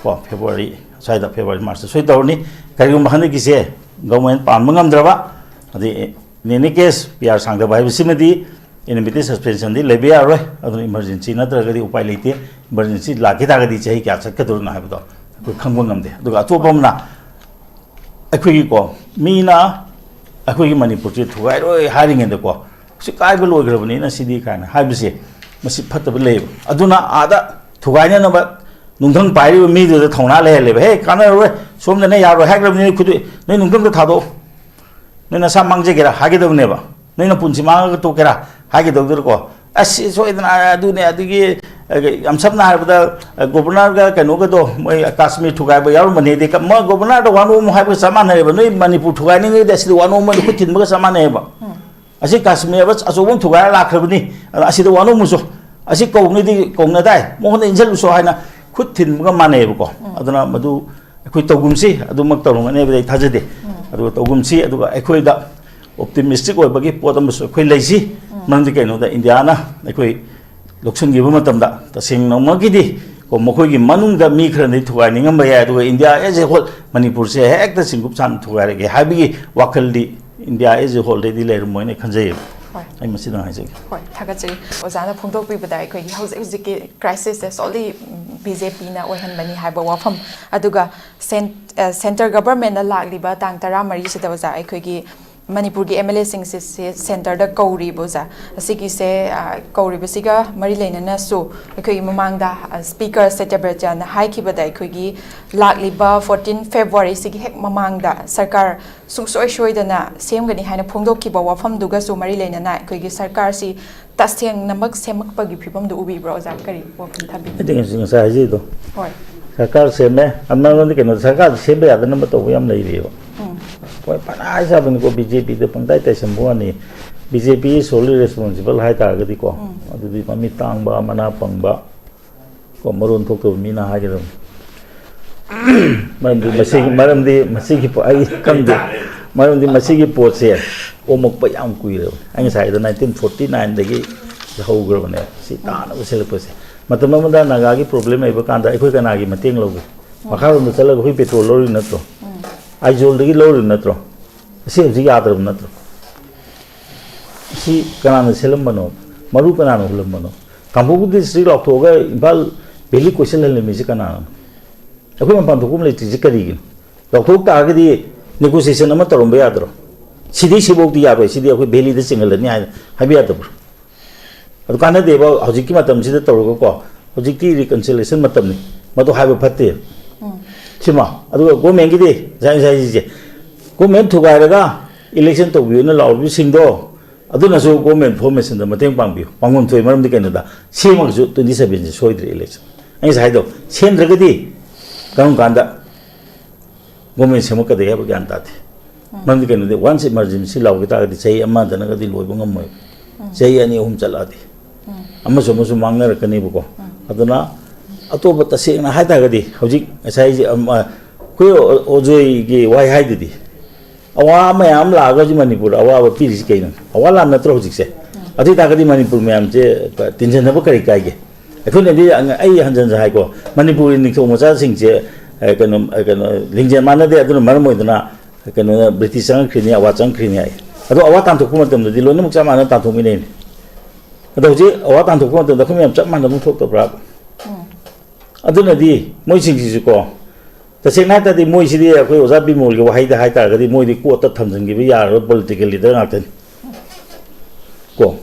ꯀꯣ, ꯐꯦꯕ꯭ꯔꯨꯋꯥꯔꯤ ꯁ꯭ꯋꯥꯏꯗ, ꯐꯦꯕ꯭ꯔꯨꯋꯥꯔꯤ ꯃꯥꯔꯆꯇ ꯁꯣꯏ ꯇꯧꯔꯅꯤ꯫ ꯀꯔꯤꯒꯨꯝꯕ ꯍꯟꯗꯛꯀꯤꯁꯦ ꯒꯣꯔꯃꯦꯟ ꯄꯥꯟꯕ ꯉꯝꯗ꯭ꯔꯕ, ꯑꯗꯩ in any case P R ꯁꯥꯡꯗꯕ ꯍꯥꯏꯕꯁꯤꯃꯗꯤ ꯑꯦꯅꯤꯃꯤꯇꯤ ꯁꯁꯄꯦꯟꯁꯟꯗꯤ ꯂꯩꯕ ꯌꯥꯔꯣꯏ꯫ ꯑꯗꯨꯅ ꯏꯃꯔꯖꯦꯟꯁꯤ ꯅꯠꯇ꯭ꯔꯒꯗꯤ ꯎꯄꯥꯏ ꯂꯩꯇꯦ꯫ ꯏꯃꯔꯖꯦꯟꯁꯤ ꯂꯥꯛꯈꯤ ꯇꯥꯔꯒꯗꯤ ꯆꯍꯤ ꯀꯌꯥ ꯆꯠꯀꯗꯧꯔꯤꯅꯣ ꯍꯥꯏꯕꯗꯣ ꯑꯩꯈꯣꯏ ꯈꯪꯕ ꯉꯝꯗꯦ꯫ ꯑꯗꯨꯒ ꯑꯇꯣꯞꯄ ꯑꯃꯅ ꯑꯩꯈꯣꯏꯒꯤꯀꯣ, ꯃꯤꯅ ꯑꯩꯈꯣꯏꯒꯤ ꯃꯅꯤꯄꯨꯔꯁꯦ ꯊꯨꯒꯥꯏꯔꯣꯏ ꯍꯥꯏꯔꯤꯉꯩꯗꯀꯣ, "ꯁꯤ ꯀꯥꯏꯕ ꯂꯣꯏꯈ꯭ꯔꯕꯅꯤꯅ ꯁꯤꯗꯤ" ꯀꯥꯏꯅ ꯍꯥꯏꯕꯁꯦ, ꯃꯁꯤ ꯐꯠꯇꯕ ꯂꯩꯌꯦꯕ꯫ ꯑꯗꯨꯅ ꯑꯥꯗ ꯊꯨꯒꯥꯏꯅꯅꯕ ꯅꯨꯡꯊꯪ ꯄꯥꯏꯔꯤꯕ ꯃꯤꯗꯨꯗ ꯊꯧꯅꯥ ꯂꯩꯍꯜꯂꯦꯕ꯫ "ꯍꯦ, ꯀꯥꯟꯅꯔꯔꯣꯏ, ꯁꯣꯝꯗꯅ ꯌꯥꯔꯣꯏ ꯍꯥꯏꯈ꯭ꯔꯕꯅꯤꯅ ꯈꯨꯗꯣ-, ꯅꯣꯏ ꯅꯨꯡꯊꯪꯗ ꯊꯥꯗꯣꯛꯑꯣ, ꯅꯣꯏ ꯅꯁꯥ ꯃꯥꯡꯖꯒꯦꯔꯥ" ꯍꯥꯏꯒꯗꯕꯅꯦꯕ꯫ "ꯅꯣꯏ ꯅꯄꯨꯟꯁꯤ ꯃꯥꯡꯉꯒ ꯇꯣꯛꯀꯦꯔꯥ" ꯍꯥꯏꯒꯗꯧꯗꯨꯔꯀꯣ꯫ "ꯑꯁ, ꯁꯤ ꯁꯣꯏꯗꯅ ꯑꯗꯨꯅꯦ", ꯑꯗꯒꯤ, ꯑ, ꯌꯥꯝ ꯁꯝꯅ ꯍꯥꯏꯔꯕꯗ, ꯑ, ꯒꯣꯕꯔꯅꯔꯒ ꯀꯩꯅꯣꯒꯗꯣ, ꯃꯣꯏ ꯀꯥꯁꯃꯤꯔ ꯊꯨꯒꯥꯏꯕ ꯌꯥꯎꯔꯝꯕꯅꯦꯗꯤ, ꯀ-, ꯃꯣꯏ ꯒꯣꯕꯔꯅꯔꯗ ꯋꯥ ꯅꯣꯝꯃꯨ ꯍꯥꯏꯕꯒ ꯆꯞ ꯃꯥꯟꯅꯩꯕ꯫ ꯅꯣꯏ ꯃꯅꯤꯄꯨꯔ ꯊꯨꯒꯥꯏꯅꯤꯡꯉꯩꯗꯤ ꯑꯁꯤꯗ ꯋꯥ ꯅꯣꯝꯃꯗꯤ ꯈꯨꯠ ꯊꯤꯟꯕꯒ ꯆꯞ ꯃꯥꯟꯅꯩꯕ꯫ ꯑꯁꯤ ꯀꯥꯁꯃꯤꯔ ꯑꯆꯧꯕ ꯑꯃ ꯊꯨꯒꯥꯏꯔ ꯂꯥꯛꯈ꯭ꯔꯕꯅꯤ, ꯑꯗ ꯑꯁꯤꯗ ꯋꯥ ꯅꯣꯝꯃꯨꯁꯨ, ꯑꯁꯤ ꯀꯧꯅꯤꯗꯤ ꯀꯧꯅꯗꯥꯏ, ꯃꯉꯣꯟꯗ ꯏꯟꯁꯤꯜꯂꯨꯁꯨ ꯍꯥꯏꯅ ꯈꯨꯠ ꯊꯤꯟꯕꯒ ꯃꯥꯟꯅꯩꯕꯀꯣ꯫ ꯑꯗꯨꯅ ꯃꯗꯨ ꯑꯩꯈꯣꯏ ꯇꯧꯒꯨꯝꯁꯤ, ꯑꯗꯨꯃꯛ ꯇꯧꯔꯝꯒꯅꯤ ꯍꯥꯏꯕꯗꯤ ꯑꯩ ꯊꯥꯖꯗꯦ꯫ ꯑꯗꯨꯒ ꯇꯧꯒꯨꯝꯁꯤ, ꯑꯗꯨꯒ ꯑꯩꯈꯣꯏꯗ ꯑꯣꯞꯇꯤꯃꯤꯁꯇꯤꯛ ꯑꯣꯏꯕꯒꯤ ꯄꯣꯠ ꯑꯃꯁꯨ ꯑꯩꯈꯣꯏ ꯂꯩꯁꯤ꯫ ꯃꯔꯝꯗꯤ ꯀꯩꯅꯣꯗ ꯏꯟꯗꯤꯌꯥꯅ ꯑꯩꯈꯣꯏ ꯂꯧꯁꯤꯟꯈꯤꯕ ꯃꯇꯝꯗ ꯇꯁꯦꯡꯅꯃꯛꯀꯤꯗꯤ ꯀꯣ, ꯃꯈꯣꯏꯒꯤ ꯃꯅꯨꯡꯗ ꯃꯤ ꯈꯔꯅꯗꯤ ꯊꯨꯒꯥꯏꯅꯤꯡꯉꯝꯕ ꯌꯥꯏ, ꯑꯗꯨꯒ ꯏꯟꯗꯤꯌꯥ as a whole, ꯃꯅꯤꯄꯨꯔꯁꯦ ꯍꯦꯛꯇ ꯆꯤꯡꯒꯨꯞ ꯁꯥꯟꯅ ꯊꯨꯒꯥꯏꯔꯒꯦ ꯍꯥꯏꯕꯒꯤ ꯋꯥꯈꯜꯗꯤ ꯏꯟꯗꯤꯌꯥ as a wholeꯗꯗꯤ ꯂꯩꯔꯝꯃꯣꯏꯅ ꯈꯟꯖꯩꯌꯦꯕ꯫ ꯍꯣꯏ꯫ ꯑꯩ ꯃꯁꯤꯗꯪ ꯍꯥꯏꯖꯒꯦ꯫ ꯍꯣꯏ, ꯊꯥꯒꯠꯆꯔꯤ꯫ ꯑꯣꯖꯥꯅ ꯐꯣꯡꯗꯣꯛꯄꯤꯕꯗ ꯑꯩꯈꯣꯏꯒꯤ ꯍꯧꯖꯤꯛ ꯍꯧꯖꯤꯛꯀꯤ ꯀ꯭ꯔꯥꯏꯁꯤꯁꯁꯦ solely ꯕꯤ ꯖꯦ ꯄꯤꯅ ꯑꯣꯏꯍꯟꯕꯅꯤ ꯍꯥꯏꯕ ꯋꯥꯐꯝ, ꯑꯗꯨꯒ ꯁꯦꯟ-, ꯑ, ꯁꯦꯟꯇꯔ ꯒꯕꯔꯃꯦꯟꯅ ꯂꯥꯛꯂꯤꯕ ꯇꯥꯡ ꯇꯔꯥꯃꯔꯤꯁꯤꯗ, ꯑꯣꯖꯥ, ꯑꯩꯈꯣꯏꯒꯤ ꯃꯅꯤꯄꯨꯔꯒꯤ ꯑꯦꯝ ꯑꯦꯜ ꯑꯦꯁꯤꯡꯁꯦ ꯁꯦꯟꯇꯔꯗ ꯀꯧꯔꯤꯕ, ꯑꯣꯖꯥ, ꯑꯁꯤꯒꯤꯁꯦ, ꯑ, ꯀꯧꯔꯤꯕꯁꯤꯒ ꯃꯔꯤ ꯂꯩꯅꯅꯁꯨ ꯑꯩꯈꯣꯏꯒꯤ ꯃꯃꯥꯡꯗ, ꯑ, ꯁ꯭ꯄꯤꯀꯔ ꯁꯇ꯭ꯌꯕ꯭ꯔꯇꯅ ꯍꯥꯏꯈꯤꯕꯗ ꯑꯩꯈꯣꯏꯒꯤ ꯂꯥꯛꯂꯤꯕ ꯐꯣꯔꯇꯤꯟ ꯐꯦꯕ꯭ꯔꯨꯋꯥꯔꯤꯁꯤꯒꯤ ꯍꯦꯛ ꯃꯃꯥꯡꯗ ꯁꯔꯀꯥꯔ ꯁꯨꯡꯁꯣꯏ ꯁꯣꯏꯗꯅ ꯁꯦꯝꯒꯅꯤ ꯍꯥꯏꯅ ꯐꯣꯡꯗꯣꯛꯈꯤꯕ ꯋꯥꯐꯝꯗꯨꯒꯁꯨ ꯃꯔꯤ ꯂꯩꯅꯅ ꯑꯩꯈꯣꯏꯒꯤ ꯁꯔꯀꯥꯔꯁꯤ ꯇꯁꯦꯡꯅꯃꯛ ꯁꯦꯝꯃꯛꯄꯒꯤ ꯐꯤꯕꯝꯗꯨ ꯎꯕꯤꯕ꯭ꯔꯣ, ꯑꯣꯖꯥ? ꯀꯔꯤ ꯋꯥꯐꯝ ꯊꯝꯕꯤꯅꯤꯡꯉꯤ? ꯑꯩꯗꯤ ꯉꯁꯤ, ꯉꯁꯥꯏ ꯍꯥꯏꯖꯩꯗꯣ, ꯍꯣꯏ꯫ ꯁꯔꯀꯥꯔ ꯁꯦꯝꯃꯦ, ꯑꯃꯔꯣꯝꯗ ꯀꯩꯅꯣ, ꯁꯔꯀꯥꯔ ꯁꯦꯝꯕ ꯌꯥꯗꯅꯕ ꯇꯧꯕ ꯌꯥꯝ ꯂꯩꯔꯤꯑꯕ꯫ ꯎꯝ꯫ ꯍꯣꯏ, ꯐꯅ ꯍꯥꯏ ꯁꯥꯕꯅꯤꯀꯣ, ꯕꯤ ꯖꯦ ꯄꯤꯗ ꯄꯪꯇꯥꯏ ꯇꯥꯏꯁꯟꯕ ꯋꯥꯅꯤ꯫ ꯕꯤ ꯖꯦ ꯄꯤ solely responsible ꯍꯥꯏ ꯇꯥꯔꯒꯗꯤꯀꯣ, ꯎꯝ꯫ ꯑꯗꯨꯗꯤ ꯃꯃꯤꯠ ꯇꯥꯡꯕ, ꯃꯅꯥ ꯄꯪꯕ, ꯀꯣ, ꯃꯔꯣꯟ ꯊꯣꯛꯇꯕ ꯃꯤꯅ ꯍꯥꯏꯒꯗꯕꯅꯤ꯫ ꯃꯔꯝꯗꯤ ꯃꯁꯤꯒꯤ ꯃꯔꯝꯗꯤ ꯃꯁꯤꯒꯤ ꯄꯣ- ꯑꯩ ꯈꯪꯗꯦ꯫ ꯃꯔꯝꯗꯤ ꯃꯁꯤꯒꯤ ꯄꯣꯠꯁꯦ ꯑꯣꯝꯃꯛꯄ ꯌꯥꯝ ꯀꯨꯏꯔꯕꯅꯤ꯫ ꯑꯩ ꯉꯁꯥꯏꯗ nineteen forty nineꯗꯒꯤ ꯍꯧꯈ꯭ꯔꯕꯅꯦ ꯁꯤ ꯇꯥꯅꯕ ꯁꯤꯜꯂꯛꯄꯁꯦ꯫ ꯃꯇꯝ ꯑꯃꯗ ꯅꯥꯒꯥꯒꯤ problem ꯂꯩꯕ ꯀꯥꯟꯗ ꯑꯩꯈꯣꯏ ꯀꯅꯥꯒꯤ ꯃꯇꯦꯡ ꯂꯧꯒꯦ? ꯃꯈꯥꯔꯣꯝꯗ ꯆꯠꯂꯒ ꯑꯩꯈꯣꯏ petrol ꯂꯧꯔꯤ ꯅꯠꯇ꯭ꯔꯣ? ꯑꯥꯏꯖꯣꯜꯗꯒꯤ ꯂꯧꯔꯤ ꯅꯠꯇ꯭ꯔꯣ? ꯑꯁꯤ ꯍꯧꯖꯤꯛ ꯌꯥꯗ꯭ꯔꯕ ꯅꯠꯇ꯭ꯔꯣ? ꯁꯤ ꯀꯅꯥꯅ ꯁꯦꯝꯂꯝꯕꯅꯣ? ꯃꯔꯨ ꯀꯅꯥꯅ ꯍꯨꯜꯂꯝꯕꯅꯣ? ꯀꯥꯡꯄꯣꯛꯄꯤ district ꯂꯥꯎꯊꯣꯛꯑꯒ ꯏꯝꯐꯥꯜ valley ꯀꯣꯏꯁꯤꯜꯍꯜꯂꯝꯃꯤꯁꯤ ꯀꯅꯥꯅꯣ? ꯑꯩꯈꯣꯏ ꯃꯄꯥꯟ ꯊꯣꯛꯐꯝ ꯂꯩꯇ꯭ꯔꯤꯁꯤ ꯀꯔꯤꯒꯤꯅꯣ? ꯂꯥꯎꯊꯣꯛ ꯇꯥꯔꯒꯗꯤ negotiation ꯑꯃ ꯇꯧꯔꯝꯕ ꯌꯥꯗ꯭ꯔꯣ? ꯁꯤꯗꯤ ꯁꯤꯐꯧꯗꯤ ꯌꯥꯔꯣꯏ, ꯁꯤꯗꯤ ꯑꯩꯈꯣꯏ valleyꯗ ꯆꯤꯡꯍꯜꯂꯅꯤ ꯍꯥꯏꯅ ꯍꯥꯏꯕ ꯌꯥꯗꯕ꯭ꯔꯣ? ꯑꯗꯨ ꯀꯥꯟꯅꯗꯦꯕ ꯍꯧꯖꯤꯛꯀꯤ ꯃꯇꯝꯁꯤꯗ ꯇꯧꯔꯒꯀꯣ꯫ ꯍꯧꯖꯤꯛꯇꯤ reconciliation ꯃꯇꯝꯅꯤ, ꯃꯗꯨ ꯍꯥꯏꯕ ꯐꯠꯇꯦ꯫ ꯁꯤꯃ ꯑꯗꯨꯒ governmentꯀꯤꯗꯤ ꯉꯁꯥꯏ ꯉꯁꯥꯏ ꯁꯤꯁꯦ, government ꯊꯨꯒꯥꯏꯔꯒ election ꯇꯧꯕꯤꯌꯨꯅ ꯂꯥꯎꯔꯤꯕꯁꯤꯡꯗꯣ, ꯑꯗꯨꯅꯁꯨ government formationꯗ ꯃꯇꯦꯡ ꯄꯥꯡꯕꯤꯌꯨ꯫ ꯄꯥꯡꯐꯝ ꯊꯣꯛꯏ, ꯃꯔꯝꯗꯤ ꯀꯩꯅꯣꯗ ꯁꯦꯝꯃꯒꯁꯨ twenty sevenꯁꯦ ꯁꯣꯏꯗ꯭ꯔꯦ election꯫ ꯑꯩ ꯉꯁꯥꯏ ꯍꯥꯏꯗꯣ, ꯁꯦꯝꯗ꯭ꯔꯒꯗꯤ ꯀꯔꯝ ꯀꯥꯟꯗ government ꯁꯦꯝꯃꯛꯀꯗꯒꯦ ꯍꯥꯏꯕ ꯒ꯭ꯌꯥꯟ ꯇꯥꯗꯦ꯫ ꯃꯔꯝꯗꯤ ꯀꯩꯅꯣꯗꯤ, once emergency ꯂꯥꯎꯈꯤ ꯇꯥꯔꯒꯗꯤ ꯆꯍꯤ ꯑꯃꯗꯅꯒꯗꯤ ꯂꯣꯏꯕ ꯉꯝꯃꯣꯏ꯫ ꯆꯍꯤ ꯑꯅꯤ ꯑꯍꯨꯝ ꯆꯠꯂꯛꯑꯗꯤ ꯑꯃꯁꯨ ꯑꯃꯁꯨ ꯃꯥꯡꯅꯔꯛꯀꯅꯦꯕꯀꯣ꯫ ꯑꯗꯨꯅ ꯑꯇꯣꯞꯄ ꯇꯁꯦꯡꯅ ꯍꯥꯏ ꯇꯥꯔꯒꯗꯤ ꯍꯧꯖꯤꯛ ꯉꯁꯥꯏꯁꯦ, ꯑꯝ, ꯑ, ꯑꯩꯈꯣꯏ ꯑꯣ-, ꯑꯣꯖꯣꯏꯒꯤ ꯋꯥꯍꯩ ꯍꯥꯏꯗꯨꯗꯤ, ꯑꯋꯥ ꯃꯌꯥꯝ ꯂꯥꯛꯑꯒ ꯍꯧꯖꯤꯛ ꯃꯅꯤꯄꯨꯔꯗ ꯑꯋꯥꯕ ꯄꯤꯔꯤꯁꯤ ꯀꯩꯅꯣ? ꯑꯋꯥ ꯂꯥꯟ ꯅꯠꯇ꯭ꯔꯣ ꯍꯧꯖꯤꯛꯁꯦ? ꯑꯗꯨ ꯑꯣꯏ ꯇꯥꯔꯒꯗꯤ ꯃꯅꯤꯄꯨꯔ ꯃꯌꯥꯝꯁꯦ ꯇꯤꯟꯁꯤꯟꯅꯕ ꯀꯔꯤ ꯀꯥꯏꯒꯦ? ꯑꯩꯈꯣꯏꯅꯗꯤ, ꯑꯩ ꯍꯟꯖꯟ ꯍꯟꯖꯟ ꯍꯥꯏꯀꯣ, ꯃꯅꯤꯄꯨꯔꯒꯤ ꯅꯤꯡꯊꯧ ꯃꯆꯥꯁꯤꯡꯁꯦ, ꯑ, ꯀꯩꯅꯣ, ꯑ, ꯀꯩꯅꯣ, ꯂꯤꯡꯖꯦꯜ ꯃꯥꯟꯅꯗꯦ, ꯑꯗꯨꯅ ꯃꯔꯝ ꯑꯣꯏꯗꯅ ꯀꯩꯅꯣꯅ British ꯆꯪꯉꯛꯈ꯭ꯔꯤꯅꯤ, ꯑꯋꯥ ꯆꯪꯉꯛꯈ꯭ꯔꯤꯅꯤ ꯍꯥꯏ꯫ ꯑꯗꯣ ꯑꯋꯥ ꯇꯥꯟꯊꯣꯛꯄ ꯃꯇꯝꯗꯗꯤ ꯂꯣꯏꯅꯃꯛ ꯆꯞ ꯃꯥꯟꯅꯅ ꯇꯥꯟꯊꯣꯛꯃꯤꯟꯅꯩꯅꯤ꯫ ꯑꯗꯣ ꯍꯧꯖꯤꯛ ꯑꯋꯥ ꯇꯥꯟꯊꯣꯛꯄ ꯃꯇꯝꯗ ꯑꯩꯈꯣꯏ ꯃꯌꯥꯝ ꯆꯞ ꯃꯥꯟꯅꯕ ꯊꯣꯛꯇꯕ꯭ꯔꯥ? ꯑꯗꯨꯅꯗꯤ ꯃꯣꯏꯁꯤꯡꯁꯤꯁꯨꯀꯣ, ꯇꯁꯦꯡꯅ ꯍꯥꯏ ꯇꯥꯔꯗꯤ ꯃꯣꯏꯁꯤꯗꯤ ꯑꯩꯈꯣꯏ ꯑꯣꯖꯥ ꯕꯤꯃꯣꯜꯒꯤ ꯋꯥꯍꯩꯗ ꯍꯥꯏ ꯇꯥꯔꯒꯗꯤ ꯃꯣꯏꯗꯤ ꯀꯣꯔꯠꯇ ꯊꯝꯖꯤꯟꯈꯤꯕ ꯌꯥꯔꯕ political leader ꯉꯥꯛꯇꯅꯤ꯫ ꯀꯣ?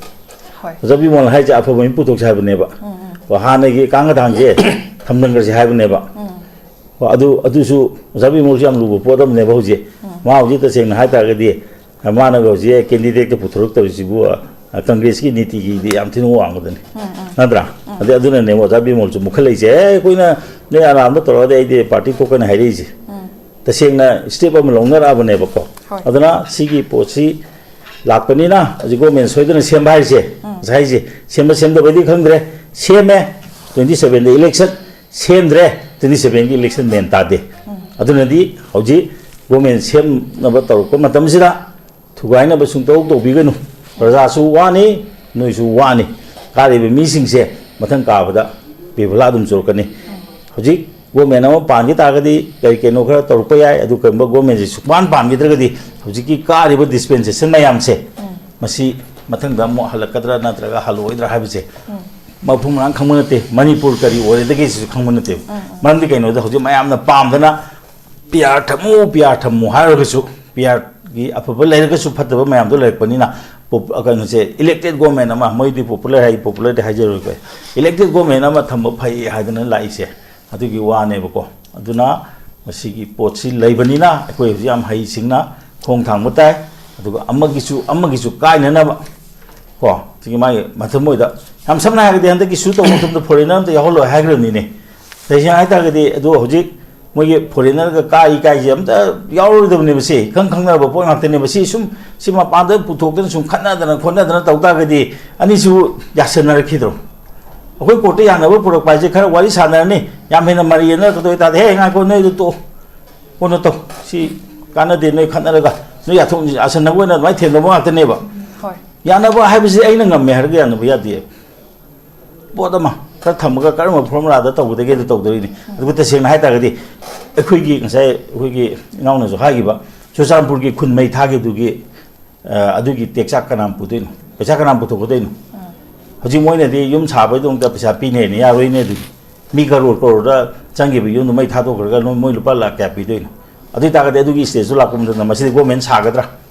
ꯍꯣꯏ꯫ ꯑꯣꯖꯥ ꯕꯤꯃꯣꯜ ꯍꯥꯏꯁꯦ ꯑꯐꯕ ꯃꯤ ꯄꯨꯊꯣꯛꯁꯦ ꯍꯥꯏꯕꯅꯦꯕ꯫ ꯎꯝ, ꯎꯝ꯫ ꯀꯣ, ꯍꯥꯟꯅꯒꯤ ꯀꯥꯡꯒ ꯊꯥꯡꯁꯦ ꯊꯝꯖꯤꯟꯈ꯭ꯔꯁꯦ ꯍꯥꯏꯕꯅꯦꯕ꯫ ꯎꯝ꯫ ꯀꯣ, ꯑꯗꯨ, ꯑꯗꯨꯁꯨ ꯑꯣꯖꯥ ꯕꯤꯃꯣꯜꯁꯨ ꯌꯥꯝ ꯂꯨꯕ ꯄꯣꯠ ꯑꯃꯅꯦꯕ ꯍꯧꯖꯤꯛ꯫ ꯎꯝ꯫ ꯃꯥ ꯍꯧꯖꯤꯛ ꯇꯁꯦꯡꯅ ꯍꯥꯏ ꯇꯥꯔꯒꯗꯤ ꯃꯥꯅꯒ ꯍꯧꯖꯤꯛ candidateꯇ ꯄꯨꯊꯣꯔꯛꯇꯧꯔꯤꯁꯤꯕꯨ, ꯑ, ꯀꯪꯒ꯭ꯔꯦꯁꯀꯤ ꯅꯤꯇꯤꯒꯤꯗꯤ ꯌꯥꯝ ꯊꯤꯅ ꯋꯥꯡꯕꯗꯨꯅꯤ꯫ ꯎꯝ, ꯎꯝ꯫ ꯅꯠꯇ꯭ꯔꯥ? ꯎꯝ꯫ ꯑꯗꯩ ꯑꯗꯨꯅꯅꯦ ꯑꯣꯖꯥ ꯕꯤꯃꯣꯜꯁꯨ ꯃꯨꯛꯈꯠꯂꯛꯏꯁꯦ, "ꯑꯦ, ꯑꯩꯈꯣꯏꯅ ꯅꯣꯏ ꯑꯔꯥꯝꯗ ꯇꯧꯔꯛꯑꯗꯤ ꯑꯩꯗꯤ party ꯊꯣꯛꯀꯅꯤ" ꯍꯥꯏꯔꯛꯏꯁꯦ꯫ ꯎꯝ꯫ ꯇꯁꯦꯡꯅ step ꯑꯃ ꯂꯧꯅꯔꯛꯑꯕꯅꯦꯕꯀꯣ꯫ ꯍꯣꯏ꯫ ꯑꯗꯨꯅ ꯁꯤꯒꯤ ꯄꯣꯠꯁꯤ ꯂꯥꯛꯄꯅꯤꯅ ꯍꯧꯖꯤꯛ government ꯁꯣꯏꯗꯅ ꯁꯦꯝꯕ ꯍꯥꯏꯁꯦ, ꯎꯝ꯫ ꯉꯁꯥꯏ ꯍꯥꯏꯁꯦ, ꯁꯦꯝꯕ ꯁꯦꯝꯗꯕꯩꯗꯤ ꯈꯪꯗ꯭ꯔꯦ, ꯁꯦꯝꯃꯦ, twenty sevenꯗ election, ꯁꯦꯝꯗ꯭ꯔꯦ, ꯇ꯭ꯋꯦꯟꯇꯤ ꯁꯚꯦꯟꯒꯤ ꯏꯂꯦꯛꯁꯟ ꯃꯦꯟ ꯇꯥꯗꯦ꯫ ꯑꯗꯨꯅꯗꯤ ꯍꯧꯖꯤꯛ ꯒꯣꯔꯃꯦꯟ ꯁꯦꯝꯅꯕ ꯇꯧꯔꯛꯄ ꯃꯇꯝꯁꯤꯗ ꯊꯨꯒꯥꯏꯅꯕ ꯁꯨꯡꯇꯧ ꯇꯧꯕꯤꯒꯅꯨ꯫ ꯄ꯭ꯔꯖꯥꯁꯨ ꯋꯥꯅꯤ, ꯅꯣꯏꯁꯨ ꯋꯥꯅꯤ꯫ ꯀꯥꯔꯤꯕ ꯃꯤꯁꯤꯡꯁꯦ ꯃꯊꯪ ꯀꯥꯕꯗ ꯕꯦꯕꯨꯂꯥ ꯑꯗꯨꯝ ꯆꯨꯔꯛꯀꯅꯤ꯫ ꯍꯧꯖꯤꯛ ꯒꯣꯔꯃꯦꯟ ꯑꯃ ꯄꯥꯟꯈꯤ ꯇꯥꯔꯒꯗꯤ ꯀꯔꯤ ꯀꯩꯅꯣ ꯈꯔ ꯇꯧꯔꯛꯄ ꯌꯥꯏ꯫ ꯑꯗꯨ ꯀꯔꯤꯒꯨꯝꯕ ꯒꯣꯔꯃꯦꯟꯁꯤ ꯁꯨꯛꯄꯥꯟ ꯄꯥꯟꯈꯤꯗ꯭ꯔꯒꯗꯤ ꯍꯧꯖꯤꯛꯀꯤ ꯀꯥꯔꯤꯕ ꯗꯤꯁꯄꯦꯟꯁꯦꯁꯟ ꯃꯌꯥꯝꯁꯦ ꯃꯁꯤ ꯃꯊꯪꯗ ꯑꯃꯨꯛ ꯍꯜꯂꯛꯀꯗ꯭ꯔꯥ ꯅꯠꯇ꯭ꯔꯒ ꯍꯜꯂꯛꯑꯣꯏꯗ꯭ꯔꯥ ꯍꯥꯏꯕꯁꯦ ꯃꯐꯝ ꯃꯔꯥꯡ ꯈꯪꯕ ꯅꯠꯇꯦ꯫ ꯃꯅꯤꯄꯨꯔ ꯀꯔꯤ ꯑꯣꯏꯔꯦꯗꯒꯦ ꯁꯤꯁꯨ ꯈꯪꯕ ꯅꯠꯇꯦꯕ꯫ ꯃꯔꯝꯗꯤ ꯀꯩꯅꯣꯗ ꯍꯧꯖꯤꯛ ꯃꯌꯥꯝꯅ ꯄꯥꯝꯗꯅ ꯄꯤ ꯑꯥꯔ ꯊꯝꯃꯨ, ꯄꯤ ꯑꯥꯔ ꯊꯝꯃꯨ ꯍꯥꯏꯔꯒꯁꯨ ꯄꯤ ꯑꯥꯔꯒꯤ ꯑꯐꯕ ꯂꯩꯔꯒꯁꯨ ꯐꯠꯇꯕ ꯃꯌꯥꯝꯗꯣ ꯂꯩꯔꯛꯄꯅꯤꯅ ꯄꯣꯞ-, ꯀꯩꯅꯣꯁꯦ, ꯏꯂꯦꯛꯇꯦꯠ ꯒꯣꯔꯃꯦꯟ ꯑꯃ, ꯃꯣꯏꯗꯤ ꯄꯣꯄꯨꯂꯔ ꯍꯥꯏ, ꯄꯣꯄꯨꯂꯔꯗꯤ ꯍꯥꯏꯖꯔꯣꯏꯀꯣ, ꯏꯂꯦꯛꯇꯦꯠ ꯒꯣꯔꯃꯦꯟ ꯑꯃ ꯊꯝꯕ ꯐꯩ ꯍꯥꯏꯗꯅ ꯂꯥꯛꯏꯁꯦ ꯑꯗꯨꯒꯤ ꯋꯥꯅꯦꯕꯀꯣ꯫ ꯑꯗꯨꯅ ꯃꯁꯤꯒꯤ ꯄꯣꯠꯁꯤ ꯂꯩꯕꯅꯤꯅ ꯑꯩꯈꯣꯏ ꯍꯧꯖꯤꯛ ꯌꯥꯝ ꯍꯩꯁꯤꯡꯅ ꯈꯣꯡ ꯊꯥꯡꯕ ꯇꯥꯏ꯫ ꯑꯗꯨꯒ ꯑꯃꯒꯤꯁꯨ ꯑꯃꯒꯤꯁꯨ ꯀꯥꯏꯅꯅꯕ ꯀꯣ, ꯁꯤꯒꯤ ꯃꯥꯒꯤ ꯃꯊꯃꯣꯏꯗ ꯌꯥꯝ ꯁꯝꯅ ꯍꯥꯏꯔꯒꯗꯤ ꯍꯟꯗꯛꯀꯤ ꯁꯨ ꯇꯧꯕ ꯃꯇꯝꯗ ꯐꯣꯔꯦꯟꯅꯔ ꯑꯝꯇ ꯌꯥꯎꯍꯜꯂꯣꯏ ꯍꯥꯏꯈ꯭ꯔꯕꯅꯤꯅꯦ꯫ ꯇꯁꯦꯡꯅ ꯍꯥꯏꯇꯥꯔꯒꯗꯤ ꯑꯗꯣ ꯍꯧꯖꯤꯛ ꯃꯣꯏꯒꯤ ꯐꯣꯔꯦꯟꯅꯔꯒ ꯀꯥꯏ ꯀꯥꯏꯁꯦ ꯑꯝꯇ ꯌꯥꯎꯔꯣꯏꯗꯕꯅꯦꯕ꯫ ꯁꯤ ꯏꯈꯪ ꯈꯪꯅꯔꯕ ꯄꯣꯠ ꯉꯥꯛꯇꯅꯦꯕ꯫ ꯁꯤ ꯁꯨꯝ ꯁꯤ ꯃꯄꯥꯟꯗ ꯄꯨꯊꯣꯛꯇꯅ ꯁꯨꯝ ꯈꯠꯅꯗꯅ ꯈꯣꯠꯅꯗꯅ ꯇꯧ ꯇꯥꯔꯒꯗꯤ ꯑꯅꯤꯁꯨ ꯌꯥꯁꯟꯅꯔꯛꯈꯤꯗ꯭ꯔꯣ? ꯑꯩꯈꯣꯏ ꯀꯣꯔꯠꯇ ꯌꯥꯅꯕ ꯄꯨꯔꯛꯄ ꯍꯥꯏꯁꯦ ꯈꯔ ꯋꯥꯔꯤ ꯁꯥꯟꯅꯔꯅꯤ, ꯌꯥꯝ ꯍꯦꯟꯅ ꯃꯔꯩ ꯌꯦꯠꯅꯔꯛꯀꯗꯣꯏ ꯇꯥꯔꯗꯤ, "ꯍꯦ, ꯉꯥꯏꯈꯣ, ꯅꯣꯏꯗꯣ ꯇꯣꯛꯑꯣ, ꯀꯣꯟꯅ ꯇꯧ, ꯁꯤ ꯀꯥꯟꯅꯗꯦ, ꯅꯣꯏ ꯈꯠꯅꯔꯒ ꯅꯣꯏ ꯌꯥꯊꯣꯛ ꯌꯥꯁꯟꯅꯕ ꯑꯣꯏꯅ ꯑꯗꯨꯃꯥꯏꯅ ꯊꯦꯝꯅꯕ ꯉꯥꯛꯇꯅꯦꯕ"꯫ ꯍꯣꯏ꯫ ꯌꯥꯅꯕ ꯍꯥꯏꯕꯁꯤ ꯑꯩꯅ ꯉꯝꯃꯦ ꯍꯥꯏꯔꯒ ꯌꯥꯅꯕ ꯌꯥꯗꯦ꯫ ꯄꯣꯠ ꯑꯃ ꯈꯔ ꯊꯝꯃꯒ ꯀꯔꯝꯕ ꯐꯣꯔꯃꯨꯂꯥꯗ ꯇꯧꯒꯗꯒꯦ ꯑꯗꯨ ꯇꯧꯗꯣꯔꯤꯅꯤ꯫ ꯑꯗꯨꯕꯨ ꯇꯁꯦꯡꯅ ꯍꯥꯏꯇꯥꯔꯒꯗꯤ ꯑꯩꯈꯣꯏꯒꯤ ꯉꯁꯥꯏ ꯑꯩꯈꯣꯏꯒꯤ ꯏꯅꯥꯎꯅꯁꯨ ꯍꯥꯏꯈꯤꯕ ꯆꯨꯔꯆꯥꯟꯄꯨꯔꯒꯤ ꯈꯨꯟ ꯃꯩ ꯊꯥꯈꯤꯕꯗꯨꯒꯤ, ꯑ, ꯑꯗꯨꯒꯤ ꯇꯦꯛꯆꯥꯛ ꯀꯅꯥꯝ ꯄꯨꯗꯣꯏꯅꯣ? ꯄꯩꯁꯥ ꯀꯅꯥꯝ ꯄꯨꯊꯣꯛꯀꯗꯣꯏꯅꯣ? ꯍꯧꯖꯤꯛ ꯃꯣꯏꯅꯗꯤ ꯌꯨꯝ ꯁꯥꯕꯒꯤꯗꯃꯛꯇ ꯄꯩꯁꯥ ꯄꯤꯅꯦꯅ ꯌꯥꯔꯣꯏꯅꯦ꯫ ꯑꯗꯨꯗꯤ ꯃꯤ ꯀꯔꯣꯔ ꯀꯔꯣꯔꯗ ꯆꯪꯈꯤꯕ ꯌꯨꯝꯗꯣ ꯃꯩ ꯊꯥꯗꯣꯛꯈ꯭ꯔꯒ ꯅꯣꯏ, ꯃꯣꯏ ꯂꯨꯄꯥ ꯂꯥꯛ ꯀꯌꯥ ꯄꯤꯗꯣꯏꯅꯣ? ꯑꯗꯨ ꯑꯣꯏ ꯇꯥꯔꯒꯗꯤ ꯑꯗꯨꯒꯤ ꯁ꯭ꯇꯦꯖꯇꯨ ꯂꯥꯛꯄ ꯃꯇꯝꯗ ꯃꯁꯤꯗꯤ ꯒꯣꯔꯃꯦꯟ ꯁꯥꯒꯗ꯭ꯔꯥ?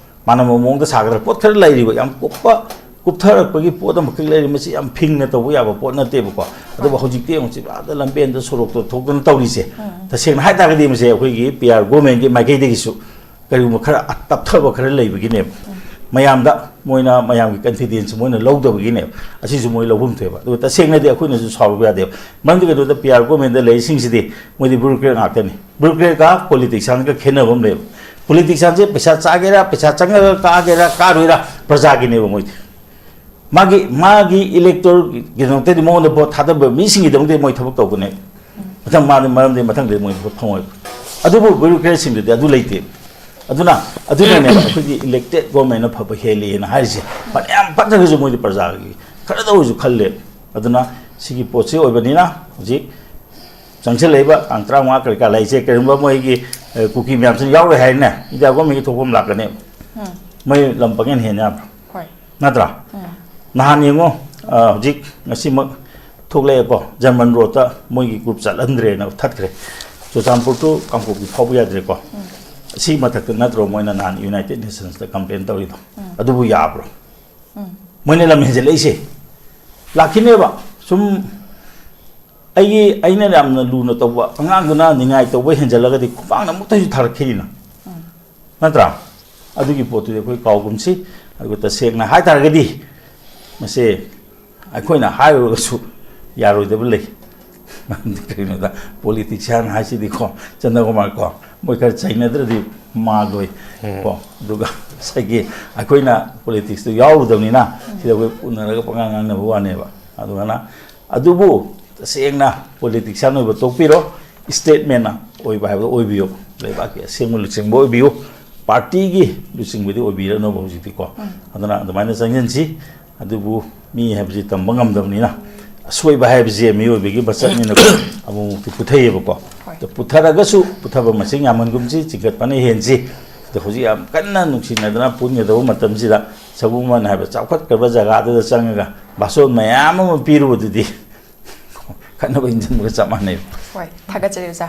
ꯃꯥꯟꯅꯕ ꯃꯑꯣꯡꯗ ꯁꯥꯒꯗ꯭ꯔꯥ? ꯄꯣꯠ ꯈꯔ ꯂꯩꯔꯤꯕ, ꯌꯥꯝ ꯀꯨꯞꯄ, ꯀꯨꯞꯊꯔꯛꯄꯒꯤ ꯄꯣꯠ ꯑꯃꯈꯛ ꯂꯩꯔꯤ꯫ ꯃꯁꯤ ꯌꯥꯝ ꯐꯤꯡꯅ ꯇꯧꯕ ꯌꯥꯕ ꯄꯣꯠ ꯅꯠꯇꯦꯕꯀꯣ꯫ ꯑꯗꯨꯕꯨ ꯍꯧꯖꯤꯛꯇꯤ ꯌꯦꯡꯉꯨ, ꯆꯤꯕꯥꯗ ꯂꯝꯕꯦꯟꯗ ꯁꯣꯔꯣꯛꯇ ꯊꯣꯛꯇꯅ ꯇꯧꯔꯤꯁꯦ꯫ ꯇꯁꯦꯡꯅ ꯍꯥꯏ ꯇꯥꯔꯒꯗꯤ ꯃꯁꯦ ꯑꯩꯈꯣꯏꯒꯤ ꯄꯤ ꯑꯥꯔ ꯒꯣꯔꯃꯦꯟꯒꯤ ꯃꯥꯏꯀꯩꯗꯒꯤꯁꯨ ꯀꯔꯤꯒꯨꯝꯕ ꯈꯔ ꯇꯞꯊꯕ ꯈꯔ ꯂꯩꯕꯒꯤꯅꯦꯕ꯫ ꯃꯌꯥꯝꯗ ꯃꯣꯏꯅ, ꯃꯌꯥꯝꯒꯤ ꯀꯟꯐꯤꯗꯦꯟꯁ ꯃꯣꯏꯅ ꯂꯧꯗꯕꯒꯤꯅꯦꯕ꯫ ꯑꯁꯤꯁꯨ ꯃꯣꯏ ꯂꯧꯐꯝ ꯊꯣꯛꯑꯦꯕ꯫ ꯑꯗꯨꯒ ꯇꯁꯦꯡꯅꯗꯤ ꯑꯩꯈꯣꯏꯅꯁꯨ ꯁꯥꯎꯔꯨꯕ ꯌꯥꯗꯦꯕ꯫ ꯃꯔꯝꯗꯤ ꯀꯩꯅꯣꯗ ꯄꯤ ꯑꯥꯔ ꯒꯣꯔꯃꯦꯟꯗ ꯂꯩꯔꯤꯁꯤꯡꯁꯤꯗꯤ ꯃꯣꯏꯗꯤ ꯕ꯭ꯌꯨꯔꯣꯀ꯭ꯔꯦꯠ ꯉꯥꯛꯇꯅꯤ꯫ ꯕ꯭ꯌꯨꯔꯣꯀ꯭ꯔꯦꯠꯀ ꯄꯣꯂꯤꯇꯤꯛꯁꯤꯌꯥꯟꯒ ꯈꯦꯠꯅꯕ ꯑꯃ ꯂꯩꯌꯦꯕ꯫ ꯄꯣꯂꯤꯇꯤꯛꯁꯤꯌꯥꯟꯁꯦ ꯄꯩꯁꯥ ꯆꯥꯒꯦꯔꯥ, ꯄꯩꯁꯥ ꯆꯪꯉꯒ ꯀꯥꯒꯦꯔꯥ, ꯀꯥꯔꯣꯏꯔꯥ, ꯄ꯭ꯔꯖꯥꯒꯤꯅꯦꯕ ꯃꯣꯏꯗꯤ꯫ ꯃꯥꯒꯤ, ꯃꯥꯒꯤ ꯏꯂꯦꯛꯇꯣꯔꯒꯤꯗꯃꯛꯇꯗꯤ, ꯃꯉꯣꯟꯗ ꯚꯣꯠ ꯊꯥꯗꯕ ꯃꯤꯁꯤꯡꯒꯤꯗꯃꯛꯇꯗꯤ ꯃꯣꯏ ꯊꯕꯛ ꯇꯧꯕꯅꯦ꯫ ꯃꯥꯗꯤ ꯃꯔꯝꯗꯤ ꯃꯊꯪꯗꯤ ꯃꯣꯏ ꯐꯪꯉꯣꯏꯕ꯫ ꯑꯗꯨꯕꯨ ꯕ꯭ꯌꯨꯔꯣꯀ꯭ꯔꯦꯠꯁꯤꯡꯗꯨꯗꯤ ꯑꯗꯨ ꯂꯩꯇꯦꯕ꯫ ꯑꯗꯨꯅ ꯑꯗꯨꯅꯅꯦ ꯑꯩꯈꯣꯏꯒꯤ ꯏꯂꯦꯛꯇꯦꯠ ꯒꯣꯔꯃꯦꯟꯅ ꯐꯕ ꯍꯦꯜꯂꯤꯅ ꯍꯥꯏꯔꯤꯁꯦ꯫ ꯐꯅꯌꯥꯝ ꯐꯠꯇ꯭ꯔꯒꯁꯨ ꯃꯣꯏꯗꯤ ꯄ꯭ꯔꯖꯥꯒꯤ ꯈꯔꯗ ꯑꯣꯏꯔꯁꯨ ꯈꯜꯂꯦꯕ꯫ ꯑꯗꯨꯅ ꯁꯤꯒꯤ ꯄꯣꯠꯁꯤ ꯑꯣꯏꯕꯅꯤꯅ ꯍꯧꯖꯤꯛ ꯆꯪꯁꯤꯜꯂꯛꯏꯕ ꯇꯥꯡ ꯇꯔꯥꯃꯉꯥ ꯀꯔꯤ ꯀꯥ ꯂꯩꯁꯦ, ꯀꯔꯤꯒꯨꯝꯕ ꯃꯣꯏꯒꯤ, ꯑꯦ, ꯀꯨꯀꯤ ꯃꯌꯥꯝꯁꯤꯅ ꯌꯥꯎꯔꯣꯏ ꯍꯥꯏꯔꯦꯅꯦ, ꯏꯟꯗꯤꯌꯥ ꯒꯣꯔꯃꯦꯟꯒꯤ ꯊꯣꯛꯄ ꯑꯃ ꯂꯥꯛꯀꯅꯦꯕ꯫ ꯎꯝ꯫ ꯃꯣꯏ ꯂꯝ ꯄꯪꯍꯦꯟ ꯍꯦꯟ ꯌꯥꯕ꯭ꯔꯥ? ꯍꯣꯏ꯫ ꯅꯠꯇ꯭ꯔꯥ? ꯎꯝ꯫ ꯅꯍꯥꯟ ꯌꯦꯡꯉꯣ, ꯑ, ꯍꯧꯖꯤꯛ ꯉꯁꯤꯃꯛ ꯊꯣꯛꯂꯛꯑꯦꯀꯣ, ꯖꯔꯃꯟ ꯔꯣꯗꯇ ꯃꯣꯏꯒꯤ ꯒ꯭ꯔꯨꯞ ꯆꯠꯍꯟꯗ꯭ꯔꯦꯅ ꯊꯠꯈ꯭ꯔꯦ꯫ ꯆꯨꯔꯆꯥꯟꯄꯨꯔ to ꯀꯥꯡꯄꯣꯛꯄꯤ ꯐꯥꯎꯕ ꯌꯥꯗ꯭ꯔꯦꯀꯣ꯫ ꯎꯝ꯫ ꯁꯤ ꯃꯊꯛꯇ ꯅꯠꯇ꯭ꯔꯣ ꯃꯣꯏꯅ ꯅꯍꯥꯟ ꯌꯨꯅꯥꯏꯇꯦꯠ ꯅꯦꯁꯟꯁꯇ ꯀꯝꯄ꯭ꯂꯦꯟ ꯇꯧꯔꯤꯗꯣ? ꯎꯝ꯫ ꯑꯗꯨꯕꯨ ꯌꯥꯕ꯭ꯔꯣ? ꯎꯝ꯫ ꯃꯣꯏꯅ ꯂꯝ ꯍꯦꯟꯖꯜꯂꯛꯏꯁꯦ ꯂꯥꯛꯈꯤꯅꯦꯕ꯫ ꯁꯨꯝ ꯑꯩꯒꯤ, ꯑꯩꯅ ꯌꯥꯝꯅ ꯂꯨꯅ ꯇꯧꯕ ꯑꯉꯥꯡꯗꯨꯅ ꯅꯤꯡꯉꯥꯏ ꯇꯧꯕ ꯍꯦꯟꯖꯜꯂꯒꯗꯤ ꯈꯨꯄꯥꯛꯅ ꯑꯃꯨꯛꯇꯁꯨ ꯊꯥꯔꯛꯈꯤꯅꯤꯅ꯫ ꯎꯝ꯫ ꯅꯠꯇ꯭ꯔꯥ? ꯑꯗꯨꯒꯤ ꯄꯣꯠꯇꯨꯗꯤ ꯑꯩꯈꯣꯏ ꯀꯥꯎꯒꯨꯝꯁꯤ꯫ ꯑꯗꯨꯒ ꯇꯁꯦꯡꯅ ꯍꯥꯏ ꯇꯥꯔꯒꯗꯤ ꯃꯁꯦ ꯑꯩꯈꯣꯏꯅ ꯍꯥꯏꯔꯨꯔꯒꯁꯨ ꯌꯥꯔꯣꯏꯗꯕ ꯂꯩ꯫ ꯃꯔꯝꯗꯤ ꯀꯩꯒꯤꯅꯣꯗ, ꯄꯣꯂꯤꯇꯤꯛꯁꯤꯌꯥꯟ ꯍꯥꯏꯁꯤꯗꯤꯀꯣ, ꯆꯟꯗ꯭ꯔꯀꯨꯃꯥꯔ ꯀꯣ, ꯃꯣꯏ ꯈꯔ ꯆꯩꯅꯗ꯭ꯔꯗꯤ ꯃꯥꯜꯂꯣꯏ ꯎꯝ꯫ ꯀꯣ꯫ ꯑꯗꯨꯒ ꯉꯁꯥꯏꯒꯤ ꯑꯩꯈꯣꯏꯅ ꯄꯣꯂꯤꯇꯤꯛꯁꯇ ꯌꯥꯎꯔꯨꯗꯕꯅꯤꯅ ꯁꯤꯗ ꯑꯩꯈꯣꯏ ꯎꯅꯔꯒ ꯄꯉꯥꯡ ꯉꯥꯡꯅꯕ ꯋꯥꯅꯦꯕ꯫ ꯑꯗꯨꯃꯥꯏꯅ, ꯑꯗꯨꯕꯨ ꯇꯁꯦꯡꯅ ꯄꯣꯂꯤꯇꯤꯛꯁꯤꯌꯥꯟ ꯑꯣꯏꯕ ꯇꯣꯛꯄꯤꯔꯣ, ꯁ꯭ꯇꯦꯠꯃꯦꯟ ꯑꯣꯏꯕ ꯍꯥꯏꯕꯗꯣ ꯑꯣꯏꯕꯤꯌꯨ, ꯂꯩꯕꯥꯛꯀꯤ ꯑꯁꯦꯡꯕ ꯂꯨꯆꯤꯡꯕ ꯑꯣꯏꯕꯤꯌꯨ, ꯄꯥꯔꯇꯤꯒꯤ ꯂꯨꯆꯤꯡꯕꯗꯤ ꯑꯣꯏꯕꯤꯔꯅꯨꯕ ꯍꯧꯖꯤꯛꯇꯤꯀꯣ꯫ ꯎꯝ꯫ ꯑꯗꯨꯅ ꯑꯗꯨꯃꯥꯏꯅ ꯆꯪꯁꯤꯟꯁꯤ꯫ ꯑꯗꯨꯕꯨ ꯃꯤ ꯍꯥꯏꯕꯁꯤ ꯇꯝꯕ ꯉꯝꯗꯕꯅꯤꯅ, ꯑꯁꯣꯏꯕ ꯍꯥꯏꯕꯁꯦ ꯃꯤꯑꯣꯏꯕꯒꯤ ꯃꯁꯛꯅꯤꯅ ꯑꯃꯨꯛꯃꯨꯛꯇꯤ ꯄꯨꯊꯩꯌꯦꯕꯀꯣ꯫ ꯍꯣꯏ꯫ ꯑꯗꯣ ꯄꯨꯊꯔꯒꯁꯨ ꯄꯨꯊꯕ ꯃꯁꯤꯡ ꯌꯥꯝꯍꯟꯒꯨꯝꯁꯤ, ꯆꯤꯡꯈꯠꯄꯅ ꯍꯦꯟꯁꯤ꯫ ꯑꯗꯣ ꯍꯧꯖꯤꯛ ꯌꯥꯝ ꯀꯟꯅ ꯅꯨꯡꯁꯤꯅꯗꯅ ꯄꯨꯟꯒꯗꯕ ꯃꯇꯝꯁꯤꯗ ꯁꯒꯨꯝꯕꯟ ꯍꯥꯏꯕ ꯆꯥꯎꯈꯠꯈ꯭ꯔꯕ ꯖꯒꯥꯗꯨꯗ ꯆꯪꯉꯒ ꯚꯥꯁꯣꯟ ꯃꯌꯥꯝ ꯑꯃ ꯄꯤꯔꯨꯕꯗꯨꯗꯤ ꯈꯠꯅꯕ ꯏꯟꯖꯤꯟꯕꯒ ꯆꯞ ꯃꯥꯟꯅꯩ꯫ ꯍꯣꯏ, ꯊꯥꯒꯠꯆꯔꯤ ꯑꯣꯖꯥ꯫